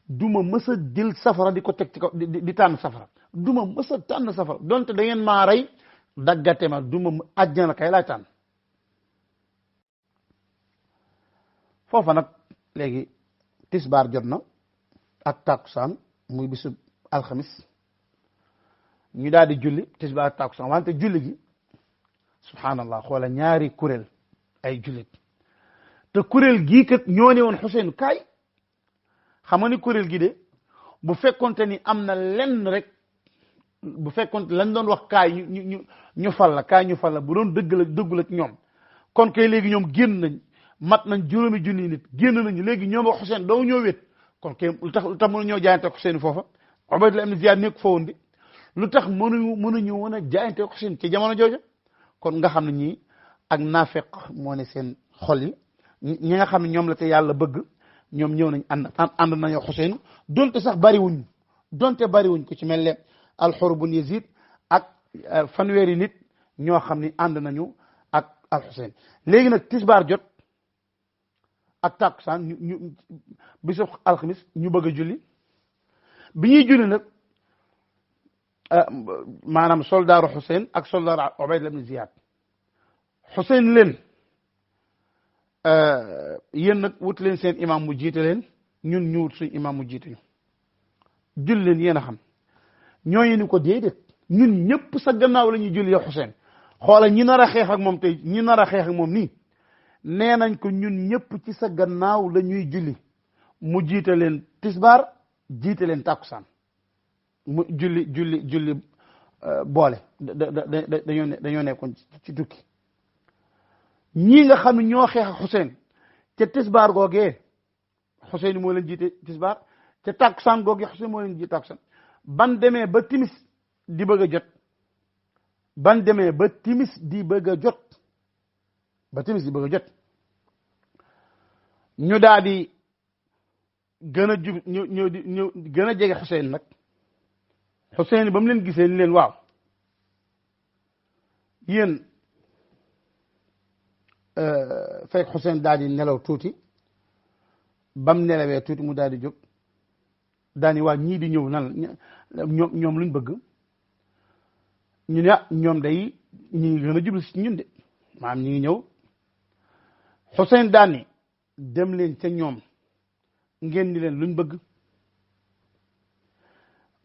duma mës a jël safara di ko teg ci kaw di tànn safara duma mës a tànn safara donte da ngeen maa rey daggate ma duma àjjana kay laay tànn foofa nag léegi tisbaar jot na ak takkusaan muy bisu alxamis ñu daal di julli tisbaar ak takkusaan wante julli gi subhanallah xoola ñaari kuréel ay jullit te kuréel gii kat ñoo ne woon Xuseyn kaay xam nga ni kuréel gi de bu fekkonte ni am na lenn rek bu fekkonte lañ doon wax kaay ñu fal la kaay ñu fal la bu doon dëgg la ñoom kon kay léegi ñoom génn nañ mat nañ juróomi junni nit génn nañu léegi ñoom ak Xuseyn doo ñoo wét kon kay lu tax mënu ñoo jaayante Xuseyn foofa Ubaydullah ibn Ziyad nekk fa woon di lu tax mënuñu woon a jaayante Xuseyn ci jamono jooja kon nga xam ne ñii ak naafeq moo ne seen xol yi ñi nga xam ne ñoom la te yàlla bëgg ñoom ñëw nañ ànd nañoo Xuseyn donte sax bariwuñ ko ci mel ne al-Hurr bin Yazid ak fanweeri nit ñoo xam ne ànd nañu ak al Xuseyn léegi nag tisbaar jot ak takkusaan ñu bisu alxamis ñu bëgg a julli bi ñuy julli nag maanaam soldaaru Xuseyn ak soldaaru Ubaydullah ibn Ziyad Xuseyn leen yéen nag wut leen seen imam mu jiite leen ñun ñu wut suñ imam mu jiite ñu julli leen yéen a xam ñooñu ni ko déedéet ñun ñëpp sa gannaaw la ñuy julli yow Xuseyn xoola ñi nar a xeex ak moom tey ñi nar a xeex ak moom nii nee nañ ko ñun ñëpp ci sa gannaaw la ñuy julli mu jiite leen tisbaar jiite leen tàkkusaan mu julli boole dañoo nekkoon ci tukki ñii nga xam ne ñoo xeex ak Xuseyn ca tisbaar googee Xuseyn moo leen jiite tisbaar ca tàkkusaan googee Xuseyn moo leen jiite tàkkusaan ban demee ba timis di bëgg a jot ñu daal di gën a jub ñu gën a jege Xuseyn nag Xuseyn ba mu leen gisee ni leen waaw yéen fekk Xuseyn daal di nelaw tuuti ba mu nelawee tuuti mu daal di jóg daal di waa ñii di ñëw nan ñoom luñ bëgg ñu ne ñoom day ñi ngi gën a jublu si ñun de maanaam ñi ngi ñëw Xuseyn daani dem leen ca ñoom ngeen ni leen luñ bëgg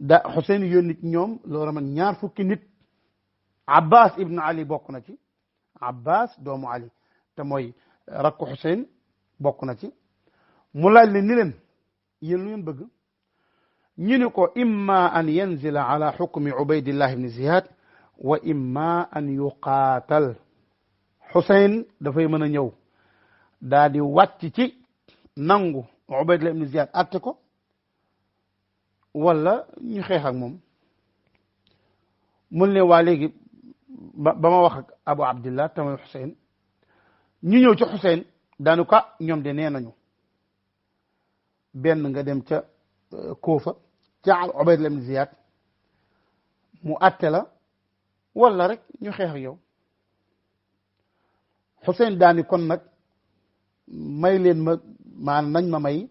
da Xuseyn yónni ñoom loolu man ñaar fukki nit Abbas ibnu Ali bokk na ci Abbas doomu Ali te mooy rakku Xuseyn bokk na ci mu laaj leen ni leen yéen lu ngeen bëgg ñu ni ko imma an yanzila ala xukmi Ubaydillah ibni Ziyad wa imma an yuqaatal Xuseyn dafay mën a ñëw daa di wàcc ci nangu Ubaydillah ibni Ziyad atte ko wala ñu xeex ak moom mun ne waa léegi ba ma wax ak Abu Abdillah tamay Xuseyn ñu ñëw ci Xuseyn daanu ko ñoom de nee nañu benn nga dem ca Kuufa ca Ubaydillah ibn Ziyad mu atte la wala rek ñu xeex ak yow Xuseyn daani kon nag may leen ma nañ ma may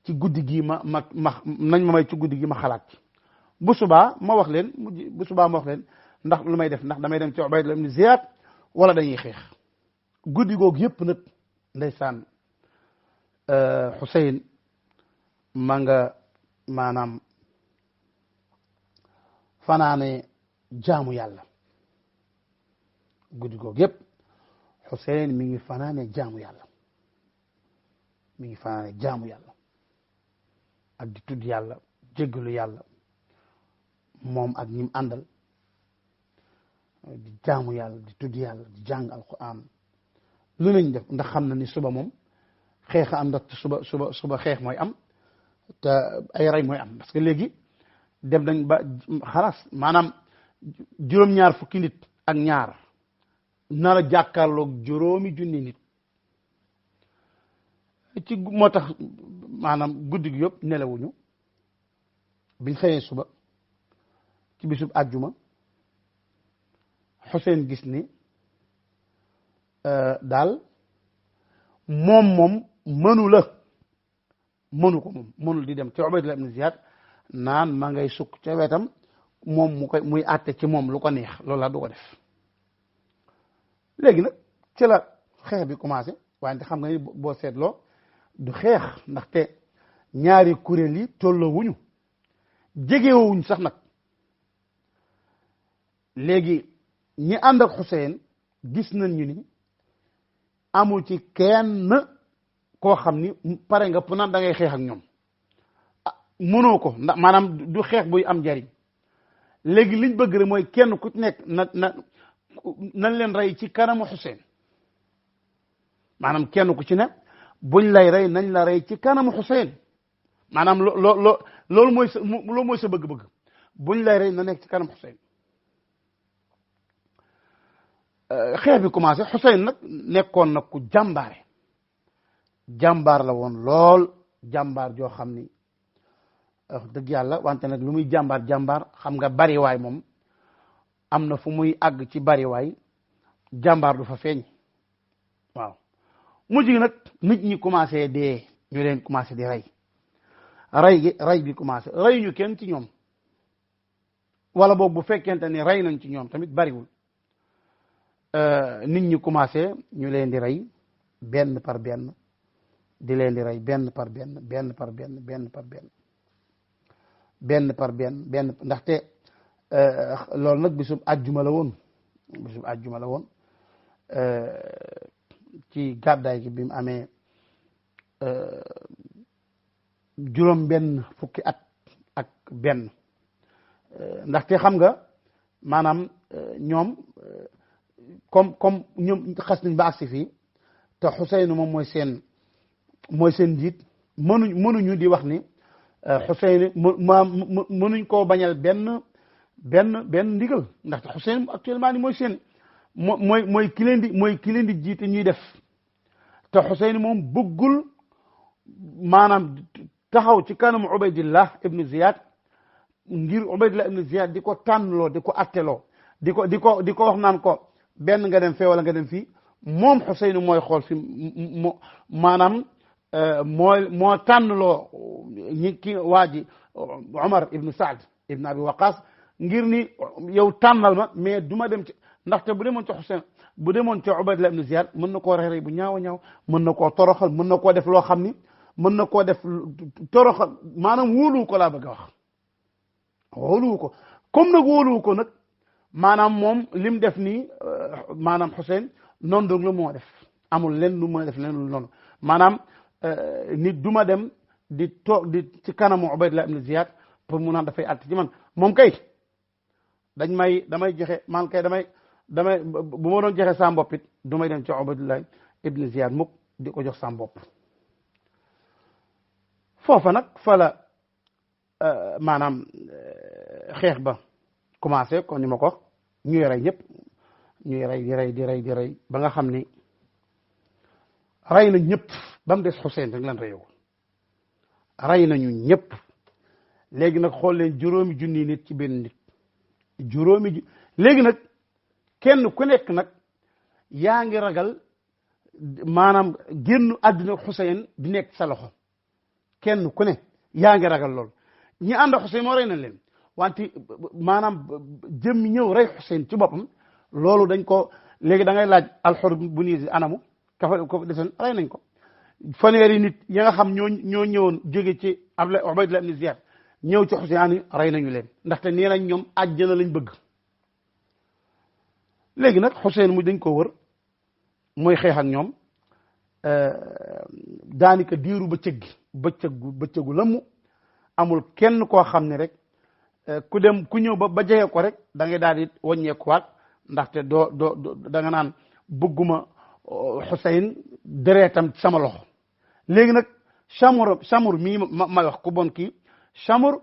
ci guddi gi nañ ma may ci guddi gi ma xalaat bu subaa ma wax leen bu subaa ma wax leen ndax lu may def ndax damay dem ci Ubaydillah ibn Ziyad wala dañuy xeex guddi googu yëpp nag ndeysaan Xuseyn ma nga maanaam fanaane jaamu yàlla guddi googu yëpp Xuseyn mi ngi fanaane jaamu yàlla mi ngi fanaane jaamu yàlla ak di tudd yàlla jéggalu yàlla moom ak ñim àndal di jaamu yàlla di tudd yàlla di jàng alquran lu nañ def ndax xam na ni suba moom xeex am ndax suba xeex mooy am te ay rey mooy am parce que léegi dem nañ ba xalaas maanaam juróom-ñaar fukki nit ak ñaar nar a jàkkaarloog juróomi junni nit ci moo tax maanaam guddi gi yëpp nelawuñu biñ xëyee suba ci bisub àjjuma Xuseyn gis ni daal moom mënul di dem ci Ubaydillah ibn Ziyad naan ma ngay sukk ca wetam moom muy àtte ci moom lu ko neex loolu la du ko def léegi nag ci la xeex bi commencé wante xam nga ni boo seetloo du xeex ndaxte ñaari kuréel yi tolloowuñu jegewuñ sax nag léegi ñi ànd ak Xuseyn gis nañ ñu ni amul ci kenn koo xam ni pare nga pour naan da ngay xeex ak ñoom mënoo ko ndax maanaam du xeex buy am njariñ léegi liñ bëgg rek mooy kenn ku ci nekk nañ leen rey ci kanamu Xuseyn maanaam kenn ku ci ne buñ lay rey nañ la rey ci kanamu Xuseyn maanaam loolu mooy sa bëgg-bëgg buñ lay rey na nekk ci kanam Xuseyn xeex bi commencé Xuseyn nag nekkoon nag ku jàmbaar la woon lool jàmbaar joo xam ni wax dëgg yàlla wante nag lu muy jàmbaar xam nga bariwaay moom am na fu muy àgg ci bariwaay jàmbaar du fa feeñ waaw mujj gi nag nit ñi commencé dee ñu leen commencé di rey bi commencé rey ñu kenn ci ñoom wala boobu bu fekkente ni rey nañ ci ñoom tamit bariwul nit ñi commencé ñu leen di rey benn par benn di leen di rey benn par benn ndaxte loolu nag bisub àjjuma la woon ci gàddaay gi bi mu amee juróom benn fukki at ak benn ndaxte xam nga maanaam ñoom comme ñoom xas nañ ba agsi fii te Xuseyn moom mooy seen njiit mënuñu di wax ni Xuseyn mënuñ koo bañal benn ndigal ndaxte Xuseyn actuellement ni mooy ki leen di jiite ñuy def te Xuseyn moom bëggul maanaam taxaw ci kanamu Ubaydillah ibn Ziyad ngir Ubaydillah ibn Ziyad di ko tànnloo di ko atteloo di ko wax naan ko benn nga dem fee wala nga dem fii moom Xuseyn mooy xool fi maanaam moo tànnloo ki waa ji Umar ibn Saad ibn Abi Waqas ngir ni yow tànnal ma mais du ma dem ci ndaxte bu demoon ci Xuseyn bu demoon ci Ubaydullah ibn Ziyad mën na koo rey bu ñaaw a ñaaw mën na koo toroxal mën na koo def loo xam ni mën na koo def toroxal maanaam wóoluwu ko laa bëgg a wax wóoluwu ko comme nag wóoluwu ko nag maanaam moom lim def nii maanaam Xuseyn noonu dong la moo def amul len lu mën a def len lu noonu maanaam nit du ma dem di toog di ci kanamu Ubaydullah ibn Ziyad pour mu naan dafay àtt ci man moom kay damay joxe man kay damay bu ma doon joxe sa bopp it du may dem ci Ubaydullah ibn Ziyad mukk di ko jox sa bopp foofa nag fa la maanaam xeex ba commencé kon ni ma ko wax ñuy rey ñëpp ñuy rey di rey ba nga xam ni rey na ñëpp ba mu des Xuseyn rek lan reyoo rey nañu ñëpp léegi nag xool leen juróomi junni nit ci benn nit léegi nag kenn ku nekk nag yaa ngi ragal maanaam génn àddina Xuseyn di nekk sa loxo kenn ku ne yaa ngi ragal lool ñi ànd Xuseyn moo rey nañ leen wante maanaam jëmmi ñëw rey Xuseyn ci boppam loolu dañ ko léegi da ngay laaj alxur bu nii anamu ko desoon rey nañ ko fanweeri nit yi nga xam ñoo ñëwoon jóge ci Ubaydullah ibn Ziyad ñëw ci Xuseyn rey nañu leen ndaxte nee nañ ñoom àjjana lañ bëgg léegi nag Xuseyn mu dañ ko wër mooy xeex ak ñoom daanaka diiru bëccëgu lëmm amul kenn koo xam ne rek ku ñëw ba jege ko rek da ngay daal di wàññeekuwaat ndaxte da nga naan bëgguma Xuseyn deretam sama loxo léegi nag Chamur mii ma wax ku bon kii Chamur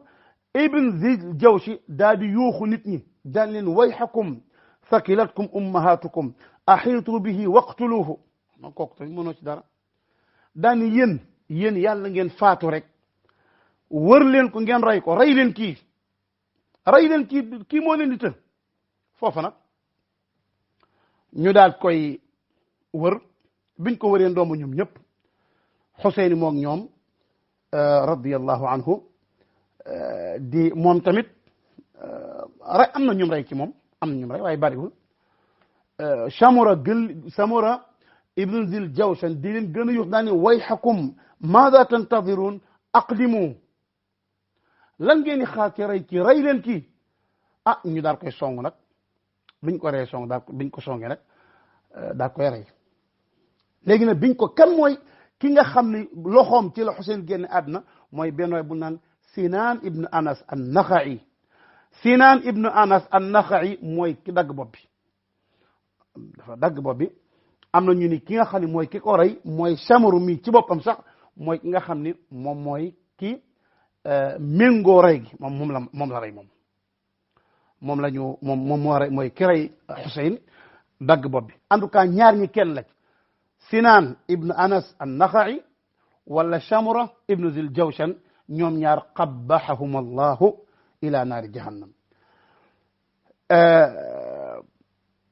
ibn Zil Jawshi daal di yuuxu nit ñi daan leen wayhakum thaqilatkum ummahatukum ahiitu bihi waqtuluhu ma kooku tamit mënoo ci dara daan yéen yàlla ngeen faatu rek wër leen ko ngeen rey ko rey leen kii moo leen di të foofa nag ñu daal koy wër biñ ko wëree ndomb ñoom ñëpp Xuseyn moog ñoom radiyallahu anhu di moom tamit rey am na ñum rey ci moom am na ñum rey waaye bariwul Samura ibnu Zil Jawshan di leen gën a yux daani wayhakum maada tantadirun aqdimu lan ngeen di xaar ci rey kii rey leen kii ñu daal koy song nag biñ ko rey song biñ ko songee nag daal koy rey léegi nag biñ ko kan mooy ki nga xam ne loxoom ci la Xuseyn génne àdduna mooy benn waay bu naan Sinaan ibnu Anas an-Naxa'i Sinaan ibnu Anas an-Naxa'i mooy ki dagg bopp bi dafa dagg bopp bi am na ñu ni ki nga xam ne mooy ki ko rey mooy Chamru mi ci boppam sax mooy ki nga xam ni moom mooy ki méngoo rey gi moom la rey moom la ñu moom moo rey mooy ki rey Xuseyn dagg bopp bi en tout cas ñaar ñi kenn la Sinaan ibnu Anas an-Naxa'i wala Chamra ibnu Zil Jawshan ñoom ñaar qabbahahum allahu ila naari jahannam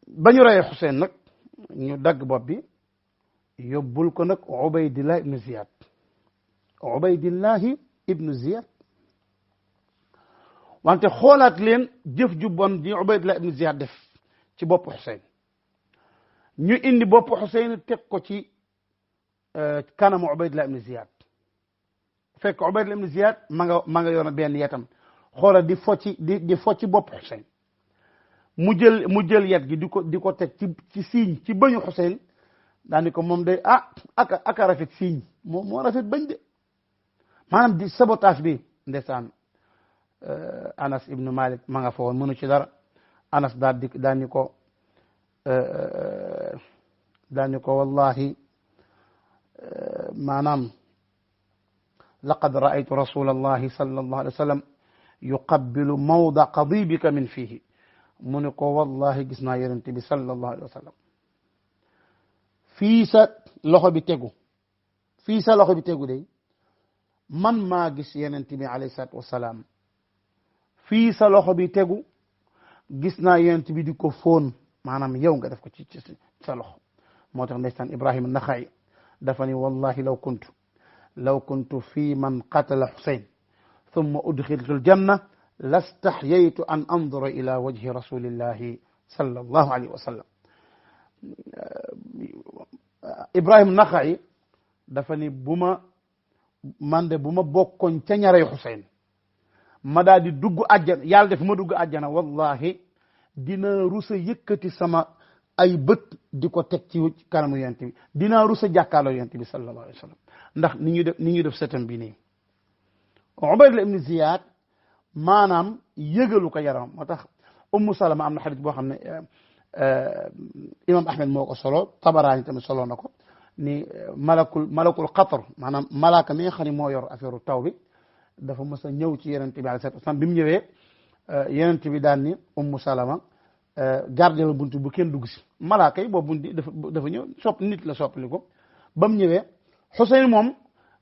ba ñu reyee Xuseyn nag ñu dagg bopp bi yóbbul ko nag Ubaydillah ibnu Ziyad wante xoolaat leen jëf ju bon di Ubaydillah ibnu Ziyad def ci bopp Xuseyn ñu indi bopp Xuseyn teg ko ci kanamu Ubaydillah ibnu Ziyad fekk Ubaydillah ibnu Ziyad ma nga yoon benn yetam xoola di fo ci bopp Xuseyn mu jël yet gi di ko teg ci siiñ ci bëñu Xuseyn daani ko moom day aka rafet siiñ moo rafet bañ de maanaam di sabotage bi ndeysaan Anas ibnu Malik ma nga fa woon mënu ci dara Anas daani ko wallahi maanaam laqad ra'aytu rasulallahi sallallahu alayhi wa sallam yuqabbilu mawda qadibika min fihi mu ne ko wallahi gis naa yonent bi sallallahu alayhi wa sallam fii sa loxo bi tegu de man maa gis yonent bi alayhi salaatu wasalaam fii sa loxo bi tegu gis naa yonent bi di ko fóon maanaam yow nga def ko ci sa loxo moo tax ndeysaan Ibrahima Naxa'i dafa ni wallahi law kuntu fi man qatala Xuseyn thumma udxiltu aljanna lastahyaytu an andura ila wajhi rasulillahi sallallahu alayhi wa sallam. Ibrahim Naxa'i dafa ni man de bu ma bokkoon ca ñaray Xuseyn ma daal di dugg àjjana, yàlla def ma dugg àjjana, wallahi dina rusa yëkkati sama ay bët di ko teg ci kanamu yonent bi, dinaa rusa jàkkaarloo yonent bi sallallahu alayhi wa sallam, ndax ni ñu def setam bi nii. Ubaydullah ibn Ziyad maanaam yëgalu ko yaram, moo tax Ummu Salama am na xadis boo xam ne imam Ahmed moo ko solo, Tabaraani tamit solo na ko, ni malakul qatar, maanaam malaaka mi nga xam ne moo yor affaire taw bi dafa mës a ñëw ci yonent bi alayhi salaatu wasalaam. bi mu ñëwee yonent bi daan ni Ummu Salama gardeel buntu bu kenn dugg si. malaaka yi boobu bunti dafa ñëw nit la soppali ko. ba mu ñëwee Xuseyn moom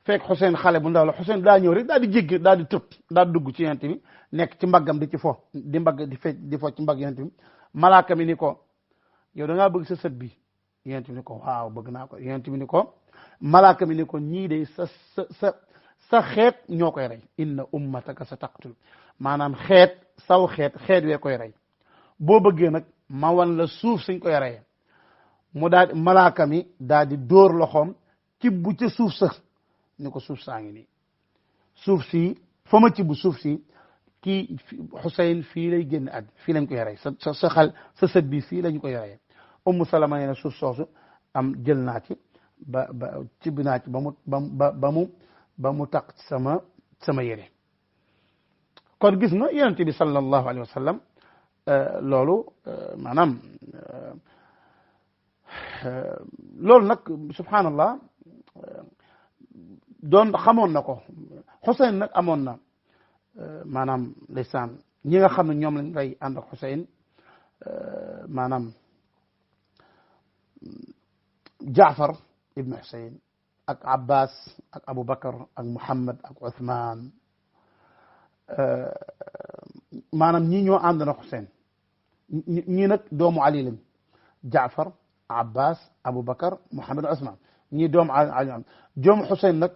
fekk Xuseyn xale bu ndaw la, Xuseyn daa ñëw rek daal di jéggi daal di tëb daal di dugg ci yonent bi, nekk ci mbaggam di ci fo di fo ci mbagg yonent bi. malaaka mi ni ko yow da ngaa bëgg sa sët bi? yonent bi ni ko waaw bëgg naa ko. yonent bi ni ko malaaka mi ni ko ñii de sa xeet ñoo koy rey, inna ummataka sa taqtul, maanaam saw xeet wee koy rey, boo bëggee nag ma wan la suuf suñ koy reyee. mu daal malaaka mi daal di dóor loxoom cibbu ca suuf sa ni ko suuf saa ngi nii, suuf si fa ma cibbu suuf si kii Xuseyn fii lay génn àdd, fii lañ koy rey, sa sët bi fii lañ koy reyee. Ummu Salama nee na suuf soosu am jël naa ci cibbi naa ci ba mu taq sama yére. kon gis nga yonent bi sallallahu alayhi wa sallam loolu maanaam loolu nag subhanallah doon xamoon na ko. Xuseyn nag amoon na maanaam ndeysaan ñi nga xam ne ñoom lañ rey ànd ak Xuseyn, maanaam Jaafar ibn Xuseyn ak Abbas ak Abu Bakar ak Muhammad ak Uthman, maanaam ñii ñoo ànd na Xuseyn. ñii nag doomu Ali lañ, Jaafar, Abbas, Abu Bakar, Muhammad, Uthman, ñii doomu Ali. doomu Xuseyn nag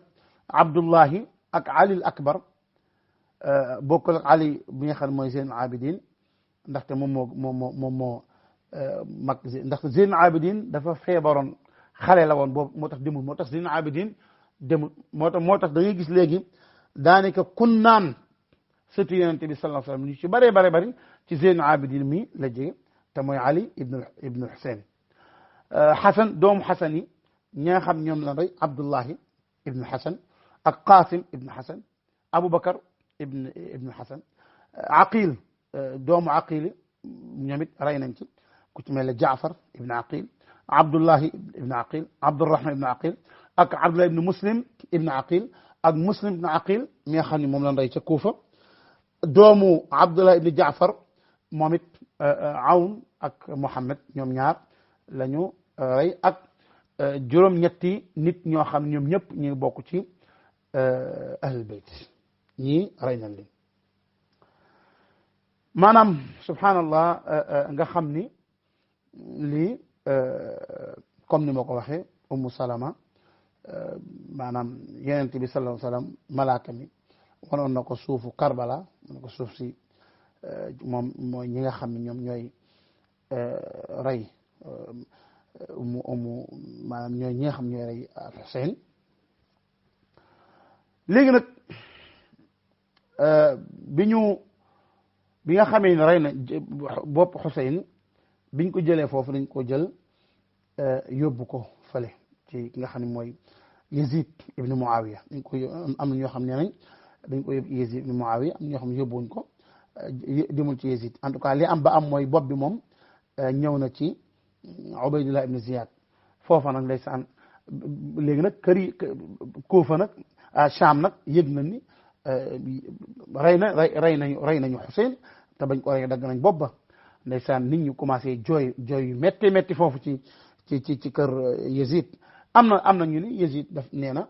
Abdullahi ak Ali al Akbar, bokkul ak Ali bi nga xam ne mooy Zeyn Abidin, ndaxte moom moo mag, ndaxte Zeyn Abidin dafa feebaroon, xale la woon boobu, moo tax demul, moo tax Zeyn Abidin demul, moo tax da ngay gis léegi daanaka kun naan sëtu yonent bi sallallahu alayhi wa sallam ñu ci bari ci Zeyn Abidin mi la jóge, te mooy Ali ibnu Xuseyn. Xasan, doomu Xasan yi ñi nga xam ñoom la rey Abdullahi ibnu Xasan ak Qasim ibnu Xasan, Aboubacar ibnu Xasan, Aqil, doomu Aqil ñoom it rey nañ ci ku ci mel ne Jaafar ibnu Aqil, Abdullahi ibnu Aqil, Abdurahman ibnu Aqil ak Abdullah ibnu Muslim ibnu Aqil ak Muslim ibnu Aqil mi nga xam ne moom lañ rey ca Kuufa. doomu Abdullah ibnu Jaafar moom it Awn ak Muhammad ñoom ñaar lañu rey ak juróom-ñetti nit ñoo xam ñoom ñëpp ñu bokk ci ahlul bayt, ñii rey nañ leen. maanaam subhanallah nga xam ni lii comme ni ma ko waxee Ummu Salama maanaam yonent bi sallallahu alayhi wa sallam malaaka mi wanoon na ko suufu Karbala, wanoon ko suuf si moom mooy ñi nga xam ne ñoom ñooy rey maanaam ñooy ñi nga xam ñooy rey Xuseyn. léegi nag bi nga xamee ne rey na bopp Xuseyn, biñ ko jëlee foofu dañ ko jël yóbbu ko fële ci ki nga xam ne mooy Yazid ibn Muawiya. dañ ko am na ñoo xam ne nañ dañ ko yóbbu Yazid ibn Muawiya, am na ñoo xam ne yóbbuwuñ ko, demul ci Yazid. en tout cas li am ba am mooy bopp bi moom ñëw na ci Ubaydullah ibn Ziyad. foofa nag ndeysaan léegi nag kër yi Kuufa nag Sham nag yëg na ni rey nañu Xuseyn, te bañ ko rey dagg nañ bopp ba. ndeysaan nit ñu commencé jooy yu métti foofu ci kër Yazid. am na ñu ni Yazid daf nee na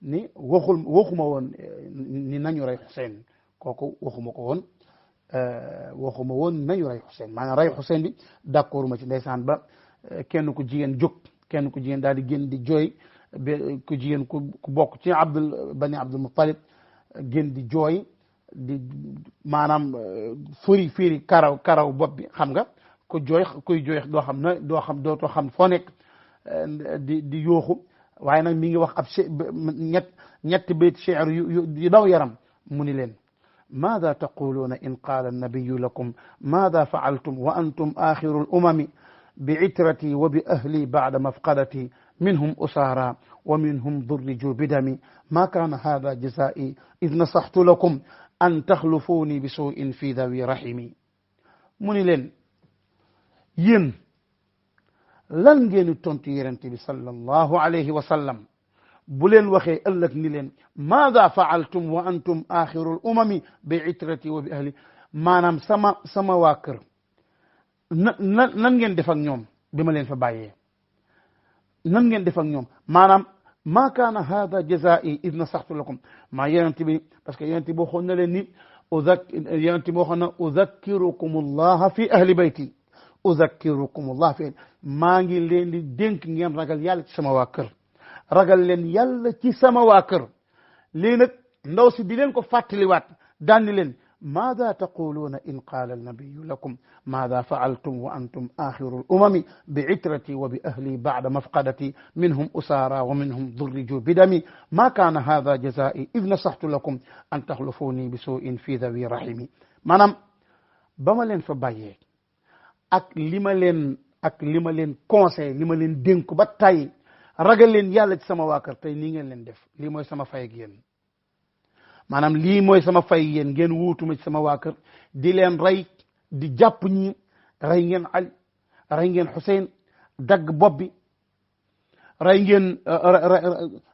ni waxuma woon ni nañu rey Xuseyn, kooku waxuma woon nañu rey Xuseyn, maanaam rey Xuseyn bi d'accord ma ci. ndeysaan ba kenn ku jigéen jóg, kenn ku jigéen daal di génn di jooy, ku jigéen ku bokk ci Bani Abdul Muttalib génn di jooy di maanaam firi karaw bopp bi xam nga kuy jooy doo xam na dootoo xam foo nekk di yooxu waaye nag mi ngi wax ab ñetti bayt shi'r yu daw yaram mu ni leen ماذا تقولون إن قال النبي لكم ماذا فعلتم وأنتم آخر الأمم بعترتي وبأهلي بعد مفقدتي منهم أسارى ومنهم ضرجوا بدمي ما كان هذا جزائي إذ نصحت لكم أن تخلفوني بسوء في ذوي رحمي مني لين ين lan ngeen tontu yonent bi sallallahu alayhi wa sallam bu leen waxee ëllëg ni leen maada faaltum wa antum axirul umami bi itrati wa bi ahli maanaam sama waa kër nan ngeen def ak ñoom bi ma leen fa bàyyee nan ngeen def ak ñoom maanaam ma kaana hada jazaa'i id nasaxtu lakum maa yonent bi parce que yonent bi waxoon na leen ni yonent bi waxoon na udakkirukum allaha fi ahli bayti udakkirukum allah fi maa ngi leen di dénk ngeen ragal yàlla ci sama waa kër ragal leen yàlla ci sama waa kër lii nag ndaw si di leen ko fàttaliwaat daan ni leen maada taquluuna in qaala alnabiyu lakum maada faaltum wa antum axiru lumami bi itrati wa bi ahli bacda mafqadati minhum usaara wa minhum durriju bidami ma kaana hada jazaa'i id nasaxtu lakum an taxlufuuni bi suu'in fi dawi rahimi maanaam ba ma leen fa bàyyee ak li ma leen conseil li ma leen dénk ba tey ragal leen yàlla ci sama waa kër tey nii ngeen leen def lii mooy sama fay ak yéen maanaam lii mooy sama fay yéen ngeen wuutuma ci sama waa kër di leen rey di jàpp ñi rey ngeen Ali rey ngeen Xuseyn dagg bopp bi rey ngeen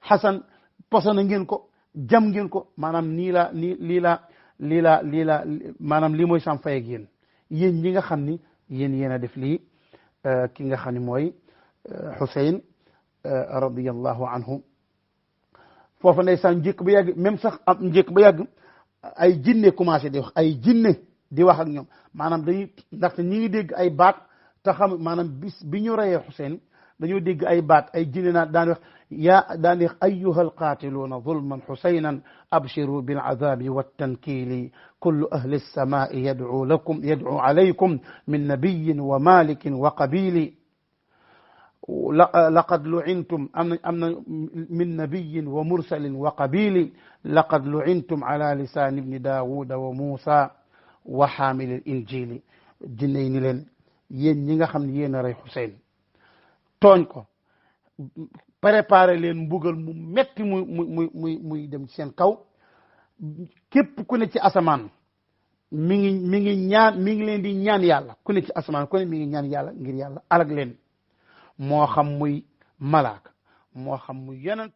Xasan posona ngeen ko jam ngeen ko maanaam lii la maanaam lii mooy sama fay ak yéen yéen ñi nga xam ni yéen a def lii ki nga xam ni mooy Xuseyn radiyallahu anhu foofa ndeysaan njëkk ba yàgg même sax am njëkk ba yàgg ay jinne commencé di wax ay jinne di wax ak ñoom maanaam dañuy ndaxte ñi ngi dégg ay baat te xam maanaam bi ñu reyee Xuseyn dañoo dégg ay baat ay jinne naa daan wax daan wax ayyuha alqaatiluuna zulman xusaynan abshiru bilcadabi waltankili kullu ahli alsamai yadcu alaykum min nabiyin wa malikin wa qabili لقد لعنتم أمن من نبي ومرسل وقبيل لقد لعنتم على لسان ابن داود وموسى وحامل الإنجيل جنين لين ين نيغا خامن يéna ray Xuseyn tooñ ko préparer leen mbugal mu metti muy dem ci seen kaw képp ku ne ci asamaan mi ngi leen di ñaan yàlla ku ne ci asamaan ku ne mi ngi ñaan yàlla ngir yàlla alag leen moo xam muy malaaka moo xam muy yonent